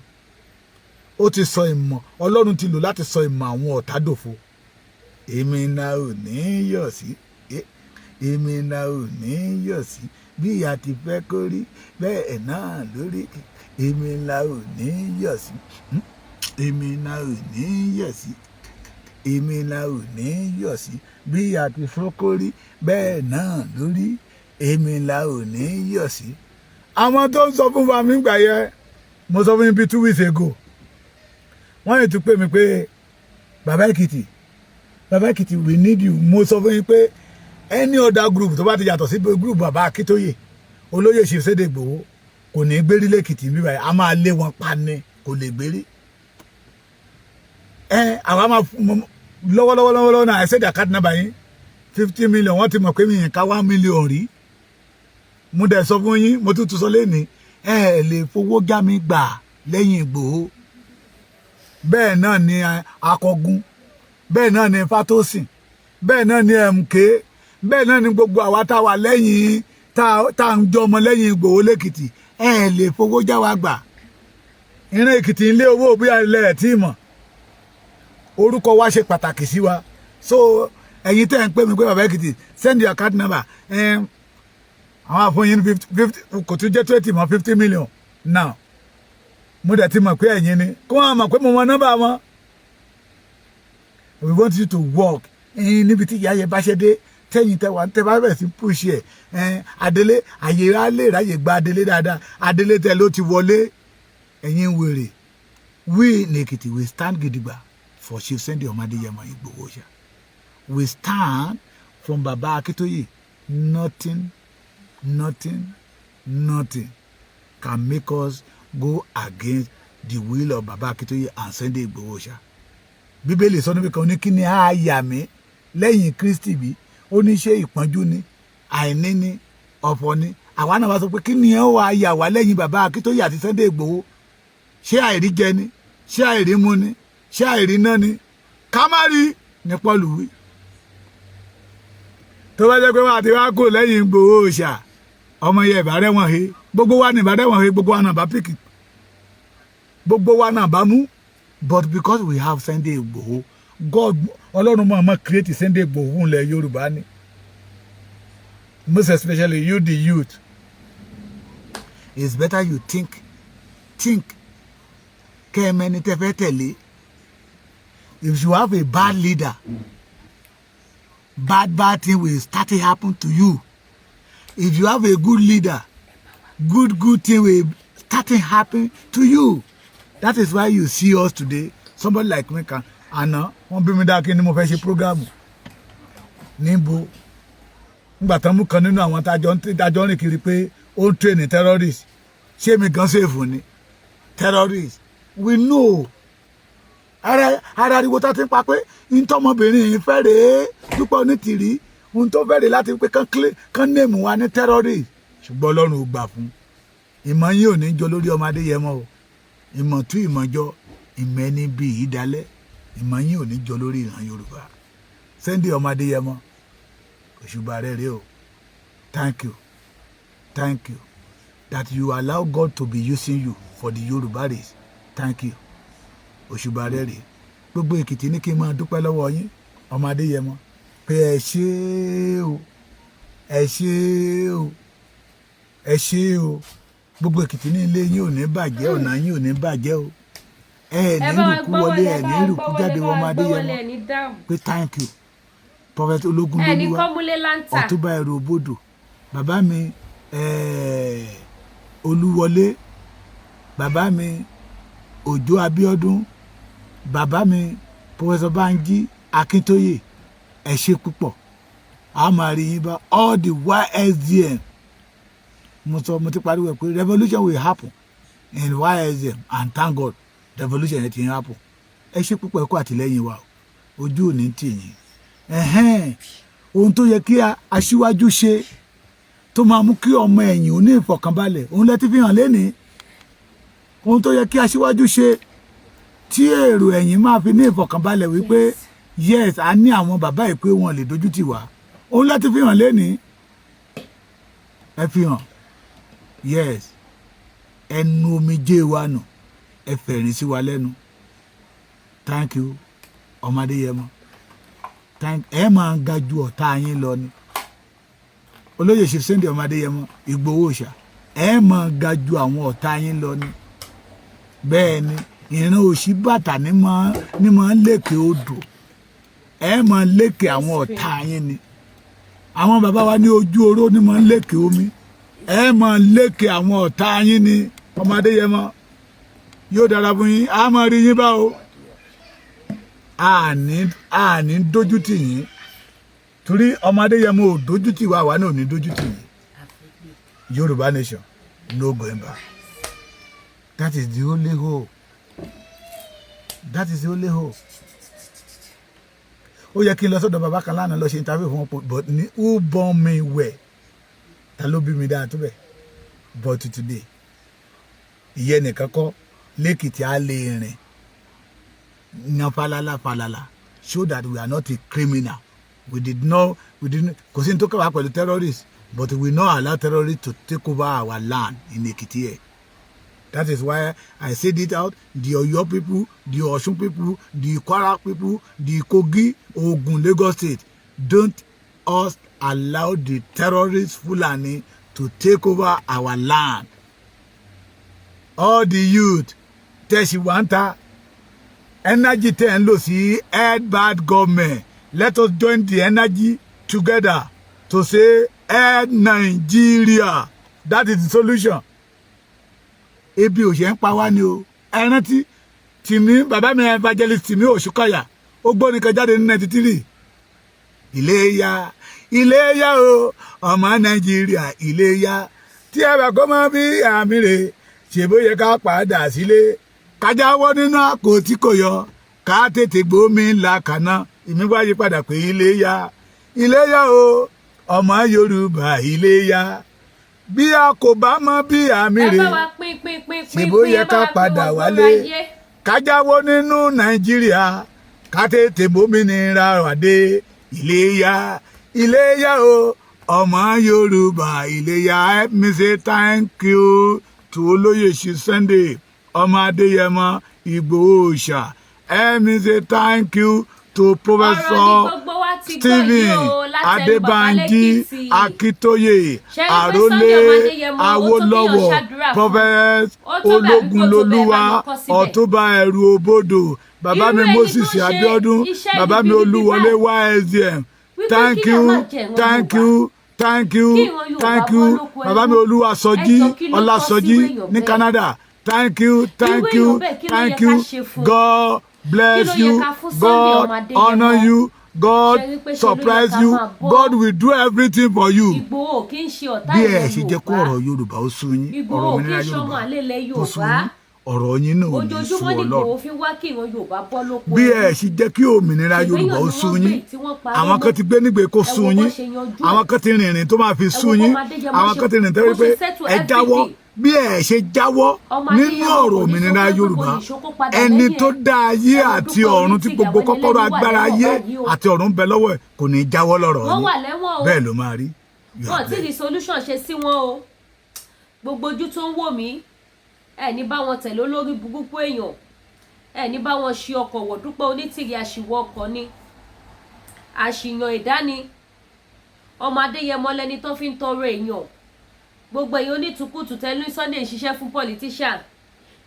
Ó ti sọ ìmọ̀, Ọlọ́run ti lò láti sọ ìmọ̀ àwọn ọ̀tá dòfo. Èmi náà ò ní yọ̀ sí, èmi náà ò ní yọ̀ sí. Bí ìyá ti fẹ́ kó rí bẹ́ẹ̀ náà lórí. Èmi náà ò ní yọ̀ sí, èmi náà ò ní yọ̀ sí, èmi náà ò ní yọ̀ sí. Bí ìyá ti fẹ́ kó rí bẹ́ẹ̀ náà lórí, èmi náà ò ní yọ̀ sí. Àwọn tó ń sọ fún wa mi gbà yẹ, mo sọ fún yín bíi 2 weeks ago, wọ́n yìí tún pè mí pé, "Bàbá Èkìtì, Bàbá Èkìtì, we need you." Mo sọ fún yín pé Any other group tó bá ti yàtọ̀ sí group bàbá Akíntóyè, olóyè Chief Sunday Igboho, kò ní gbérí lẹ́kìtì níbí báyìí. A máa lé wọn pa ni, kò lè gbérí. Ẹ àwa máa lọ́wọ́lọ́wọ́ lọ́wọ́lọ́wọ́ náà, ẹ send account number yín, 50 million. Wọ́n ti mọ̀ pé mi yẹn ká 1 million rí. Mo dẹ̀ sọ fún yín, mo tún tún sọ lẹ́ni, ẹ lè fowó já mi gbà lẹ́yìn Ìgbòho. Bẹ́ẹ̀ náà ni Akọgun, bẹ́ẹ̀ náà ni Fatosin, bẹ́ẹ̀ náà ni MK, bẹ́ẹ̀ náà ni gbogbo àwa tá a wà lẹ́yìn, tá a ń jọ ọmọ lẹ́yìn Ìgbòho lẹ́kìtì. Ẹ lè fowó já wa gbà. Ìran Èkìtì ń lé owó bí ilẹ̀ ẹ̀ tí mọ̀. Orúkọ wa ṣe pàtàkì sí wa. So ẹ̀yin tẹ́ ń pè mí pé, "Bàbá Èkìtì, send your account number," àwọn àfọyín 50 50 kò tún jẹ́ 20 mọ́, 50 million now. Mo dẹ̀ ti mọ̀ pé ẹ̀yin ni kó wọn mọ̀ pé mo mọ nọ́mbà wọn. We want you to work níbi tí ìyá yẹn bá ṣe dé. Tẹ́yìn tẹ́ wà tẹ́ bá bẹ̀rẹ̀ sí push ẹ̀, Adélé àyè á lè ráyè gba Adélé dáadáa. Adélé tẹ́ ló ti wọlé. Ẹ̀yin wèrè, we in Èkìtì, we stand gidigba for Chief Sunday ọmọ Adéyẹmọ Ìgbòho ṣá. We stand from Baba Akintoye. Nothing, nothing, nothing can make us go against the will of Baba Akintoye and Sunday Igboho ṣá. Bíbélì sọ níbi kan ní, kí ni á yà mí lẹ́yìn Kristi bí? Ó ní ṣe ìpọ́njú ni, àìní ni, ọ̀fọ̀ ni? Àwa náà wá sọ pé, kí ni ó wá yà wá lẹ́yìn Baba Akintoye àti Sunday Igboho? Ṣé àìrí jẹ ni? Ṣé àìrí mu ni? Ṣé àìrí náà ni? Ká má rí ní Paul wí. Tó bá jẹ́ pé wọ́n àti wá kó lẹ́yìn Ìgbòho ṣá, ọmọ yẹn ìbárẹ̀ wọn he, gbogbo wa ní ìbárẹ̀ wọn he, gbogbo wa náà bá pick, gbogbo wa náà bá mú. But because we have Sunday Igboho, God, Ọlọ́run máa ma create Sunday Igboho ńlẹ̀ Yorùbá ni. Most especially you, the youth, it's better you think, think, kẹ́ ẹ mẹ́ni tẹ́ fẹ́ tẹ̀lé. If you have a bad leader, bad bad thing will start to happen to you. If you have a good leader, good good thing will start to happen to you. That is why you see us today. Somebody like me can, àná wọ́n bí mi dá kí ni mo fẹ́ ṣe program níbo ngbà tán mú kan nínú àwọn tájọ rìn kiri pé ó ń train terrorist. Ṣé mi gan safe ni terrorist? We know ara ara ariwo tá ti ń pa pé ntọ́mọbìnrin yìí fẹ́ rèé, Dúpẹ́ Onítìrí, ohun tó fẹ́ rèé láti pé kán name wa ní terrorist. Ṣùgbọ́n Ọlọ́run ò gbà fún. Ìmọ̀ yín ò ní jọ lórí ọmọ Adéyẹmọ o. Ìmọ̀ tú ìmọ̀ jọ, ìmọ̀ ẹni bíi ìdálẹ́, ìmọ̀ yín ò ní jọ lórí ìran Yorùbá. Sunday ọmọ Adéyẹmọ, òṣùbà rẹ rèé o. Thank you, thank you that you allow God to be using you for the Yorùbá race. Thank you. Òṣùbà rẹ rèé. Gbogbo Èkìtì ní kí n máa dúpẹ́ lọ́wọ́ yín, ọmọ Adéyẹmọ, pé ẹ ṣé o, ẹ ṣé o, ẹ ṣé o. Gbogbo Èkìtì ní ilé yín ò ní bàjẹ́, ọ̀nà yín ò ní bàjẹ́ o. Ẹ
ẹ
ní
bá wa
rùkú
gbọ́
wọlé,
wọlé,
ẹ
ẹ bá
ní
wa
rùkú
gbọ́ wọlé,
jáde.
bá
Ọmọ
wa gbọ́ wọlé.
Adéyẹmọ,
Ẹ ní dáhùn.
Pé thank you, Prophet ológun
Ẹ ní
lolúwa,
kọ́múlé láǹtà.
Ọ̀túnba ẹ̀rọ òbodò, bàbá mi, Olúwọlé, bàbá mi Òjó Abíọ́dún, bàbá mi Professor Banji Akíntóyè, ẹ ṣé púpọ̀. A máa rí yín bá. All the YSDM, mo sọ, mo ti pariwo pé revolution will happen in YSDM, and thank God, revolution yẹn ti ń happen. Ẹ ṣé púpọ̀, ẹ kú àtìlẹ́yìn wa o. Ojú ò ní tì yín. Ẹ̀hẹ́n, ohun tó yẹ kí aṣíwájú ṣe tó máa mú kí ọmọ ẹ̀yìn ò ní ìfọ̀kànbalẹ̀, òun lẹ ti fi hàn lénìí. Ohun tó yẹ kí aṣíwájú ṣe tí èrò ẹ̀yìn máa fi ní ìfọ̀kànbalẹ̀ wípé yes, a ní àwọn bàbá yìí pé wọn lè dojú tì wá, òun lẹ ti fi hàn lénìí. Ẹ fi hàn, yes. Ẹnu omijé wa nù, ẹ fẹ̀rín sí wa lẹ́nu. Thank you, ọmọ Adéyẹmọ. Thank ẹ. Máa ń ga ju ọ̀tá yín lọ ni. Olóyè Chief Sunday ọmọ Adéyẹmọ Ìgbòho ṣá, ẹ máa ga ju àwọn ọ̀tá yín lọ ni. Bẹ́ẹ̀ ni, ìran òṣì bàtà ní máa ń lékè odò. Ẹ máa lékè àwọn ọ̀tá yín ni. Àwọn bàbá wa ní ojú oró ní máa ń lékè omi. Ẹ máa lékè àwọn ọ̀tá yín ni. Ọmọ Adéyẹmọ, yóò dára fún yín. A máa rí yín bá o. Àní àní dójú tì yín. Torí ọmọ Adéyẹmọ ò dójú tì wá, àwa náà ò ní dójú tì yìí. Yorùbá nation, no going back. That is the only hope. That is the only hope. Ó yẹ kí n lọ sọ́dọ̀ bàbá kan lánàá, lọ ṣe interview fún wọn, but ní who born me well, ta ló bí mi dáa tó bẹ̀? But today, ìyẹn nìkan kọ́, lẹ́kìtì á lè rìn yan falala falala, show that we are not a criminal. We did not, we did not. Kò sí ní tó kẹ́wàá pẹ̀lú terrorists, but we no allow terrorists to take over our land in Ekiti here. That is why I said it out. The Oyo people, the Osun people, the Kwara people, the Kogi, Ogun, Lagos State, don't us allow the terrorist Fulani to take over our land. All the youth tẹ̀sí wá ń ta energy tẹ̀ ń lò sí end bad government, let us join the energy together to say end Nigeria. That is the solution. Ebi ò ṣe ń pa wá ni o. Ẹ rántí tìmí, bàbá mi evangelist Tìmí Òṣùkọ̀yà, ó gbóni kan jáde ní 93: "Iléyá, iléyá o, ọmọ Nàìjíríà, iléyá tí ẹ bá kó mọ bí àmì rè ṣe, bóyá ká padà sílé, kájáwọ́ nínú àpò tí kò yọ, ká tètè gbómi ńlá kaná." Ìmí wá yí padà pé iléyá, iléyá o, ọmọ Yorùbá, iléyá bí a kò bá mọ bí àmì
Ẹ
rè
bá wa pín, pín, pín,
ṣe
pín,
bó
pín.
yẹ
Ẹ bá
ká
wa pín
padà
wọn
wálé,
gbọ́rọ̀ ayé.
Kájáwọ́ nínú Nàìjíríà, ká tètè bómìnira wàdé. Iléyá, iléyá o, ọmọ Yorùbá, iléyá. Help me say thank you to Olóyè Sunday ọmọ Adéyẹmọ Ìgbòho Òòṣà. Help me say thank you to
Ọ̀rọ̀ ní
Professor
gbogbo wa ti gbọ́
Stephen
yìí o látẹnu bàbá
Adébánjí
Lẹ́kìtì.
Akíntóyè,
Ṣé rí pé
Àrólé
Sunday ọmọ Adéyẹmọ, ó tó kéèyàn
Awólọ́wọ̀,
ṣàdúrà fún.
Prophet
Ó tó bẹ́ẹ̀ àbí kò tó bẹ́ẹ̀? Bá
Ológunlolúwa,
mi kọ síbẹ̀.
Ọ̀túnba Ẹ̀rù Òbodò, bàbá
Irú
mi
ẹni tó
Moses
ṣe
Abiodun,
iṣẹ́
bàbá mi
ribiribi
Olúwọlé
báyìí,
YSDM,
wípé
thank
kí
you,
má jẹ ìran
thank
Yorùbá,
you, thank you,
kí ìran Yorùbá
thank
bọ́
you,
lóko
bàbá mi
ẹrú.
Olúwaṣọjí
Ẹjọ́, kí ló tọ́
Ọlásọjí
sírú èèyàn
ní
bẹ́ẹ̀?
Canada, thank you, thank
Irú
you,
èèyàn bẹ́ẹ̀, kí ló
thank
yẹ ká
you.
ṣe fún un?
God
Kí
bless
ló yẹ
you.
ká fún Sunday
God
ọmọ Adéyẹmọ?
honour you. God
Ṣe rí pé ṣe ló yẹ
surprise
ká
you.
máa bọ́?
God will do everything for you.
Ìgbòho kì í ṣe ọ̀tá
Bí ẹ
ìran
ṣe jẹ́ kó
Yorùbá.
ọ̀rọ̀ Yorùbá ó sú yín, ọ̀rọ̀
Ìgbòho kì
òmìnira
í ṣe ọmọ
Yorùbá
àlè ilẹ̀
kó sú
Yorùbá.
yín, ọ̀rọ̀ yín náà ò ní sú
Ojoojúmọ́ ní
Ọlọ́run.
Ìgbòho fi wá kí ìran Yorùbá bọ́ lóko
Bí
ẹrú.
ẹ ṣe jẹ́ kí òmìnira
Ṣèbéyàn
Yorùbá ó
ni
sú
wọ́n gbé
yín,
tí wọ́n parọ́
àwọn
mọ́.
kan ti gbé nígbè kó
Ẹ
sú
wo bó
yín,
ṣe yanjú ẹ̀.
àwọn kan ti rìnrìn tó máa fi
Ẹ
sú
wo
yín,
bọ́mọ Adéyẹmọ
àwọn
ṣe
kan ti rìn
bó
tẹ́wọ́ pé
ṣe settle
ẹ jáwọ́.
everything.
Bí ẹ ṣe jáwọ́
Ọmọ
nínú
Adéyẹmọ
ọ̀rọ̀
kò ní
òmìnira
sọ pé kò
Yorùbá,
ní ṣokó padà
ẹni
lẹ́yìn
tó
ẹ̀.
dá ayé
Ẹ wo
àti
Dúpẹ́
ọ̀run tí
Onítìrì,
gbogbo
àwọn
kọ́kọ́rọ́
ẹlẹ́ni wà
agbára
lẹ́wọ̀n
ayé
báyìí o.
àti ọ̀run bẹ lọ́wọ́ ẹ̀, kò ní jáwọ́ lọ́rọ̀
Wọ́n
yín.
wà lẹ́wọ̀n o.
Bẹ́ẹ̀ ló máa rí. You are
Wọn tí
blessed.
rí solution ṣe sí wọn o. Gbogbo ojú tó ń wò mí, ẹ ní bá wọn tẹ̀lé olórí burúkú èèyàn, ẹ ní bá wọn ṣi ọkọ̀ wọ̀. Dúpẹ́ Onítìrì, àṣìwọ̀ ọkọ̀ ni, àṣìyàn ìdáni. Ọmọ Adéyẹmọ lẹni tó fi ń tọrọ èèyàn. Gbogbo èèyàn onítùkùtù tẹnu Sunday ń ṣiṣẹ́ fún politician,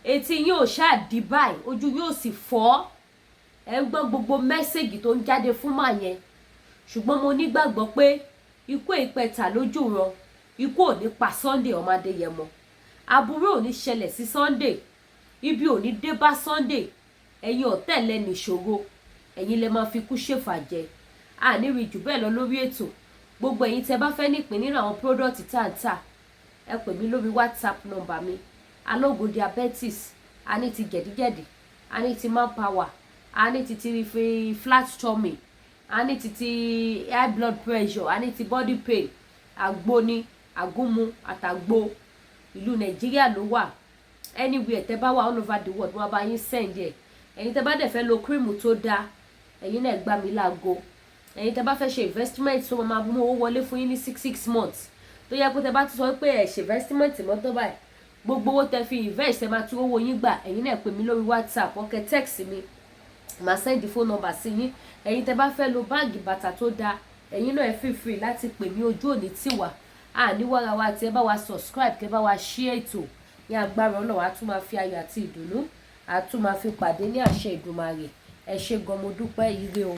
etí yín ò ṣáà di báyìí, ojú yóò sì fọ́. Ẹ ń gbọ́ gbogbo message tó ń jáde fún màá yẹn, ṣùgbọ́n mo nígbàgbọ́ pé ikú ìpẹta lójú ran, ikú ò ní pa Sunday ọmọ Adéyẹmọ, aburú ò ní ṣẹlẹ̀ sí Sunday, ibi ò ní dé bá Sunday. Ẹ̀yin ọ̀tẹ̀lẹ̀ nìṣòro, ẹ̀yin lẹ máa fi kú ṣèfàjẹ. Àníri jù bẹ́ẹ̀ lọ lórí ètò. Gbogbo ẹ̀yin tẹ́ bá fẹ́ nípìn nínú àwọn product tá à ń tà, ẹ pè mí lórí WhatsApp number mi. Alógun diabetes, a ní ti jẹ̀díjẹ̀dí, a ní ti manpower, a ní ti fi flat tummy, a ní ti high blood pressure, a ní ti body pain, àgbo ni, àgúnmu àtàgbo. Ìlú Nàìjíríà ló wà. Anywhere tẹ́ bá wà all over the world, wọ́n bá yín send ẹ̀. Ẹ̀yin tẹ́ bá dẹ̀ fẹ́ lo cream tó dáa, ẹ̀yin náà gbá mi láago. Ẹ̀yin tẹ́ bá fẹ́ ṣe investment tó máa mú owó wọlé fún yín ní six six months, tó yẹ pé tẹ́ bá tún sọ pé ẹ̀ ṣe investment mọ́tò báyìí, gbogbo owó tẹ́ fi invest, ẹ máa tún owó yín gbà, ẹ̀yin náà pè mí lórí WhatsApp, ọkẹ́ text mi, màá send phone number sí yín. Ẹ̀yin tẹ́ bá fẹ́ lo báàgì, bàtà tó dáa, ẹ̀yin náà ẹ feel free láti pè mí. Ojú òní tiwa àní wàrà wa àti ẹ bá wa subscribe, kẹ́ bá wa share ètò. Ní agbára Ọlọ́run, á tún máa fi ayọ̀ àti ìdùnnú, á tún máa fi pàdé ní àṣẹ Ìdùmarè. Ẹ ṣé gan, mo dúpẹ́. Ire o.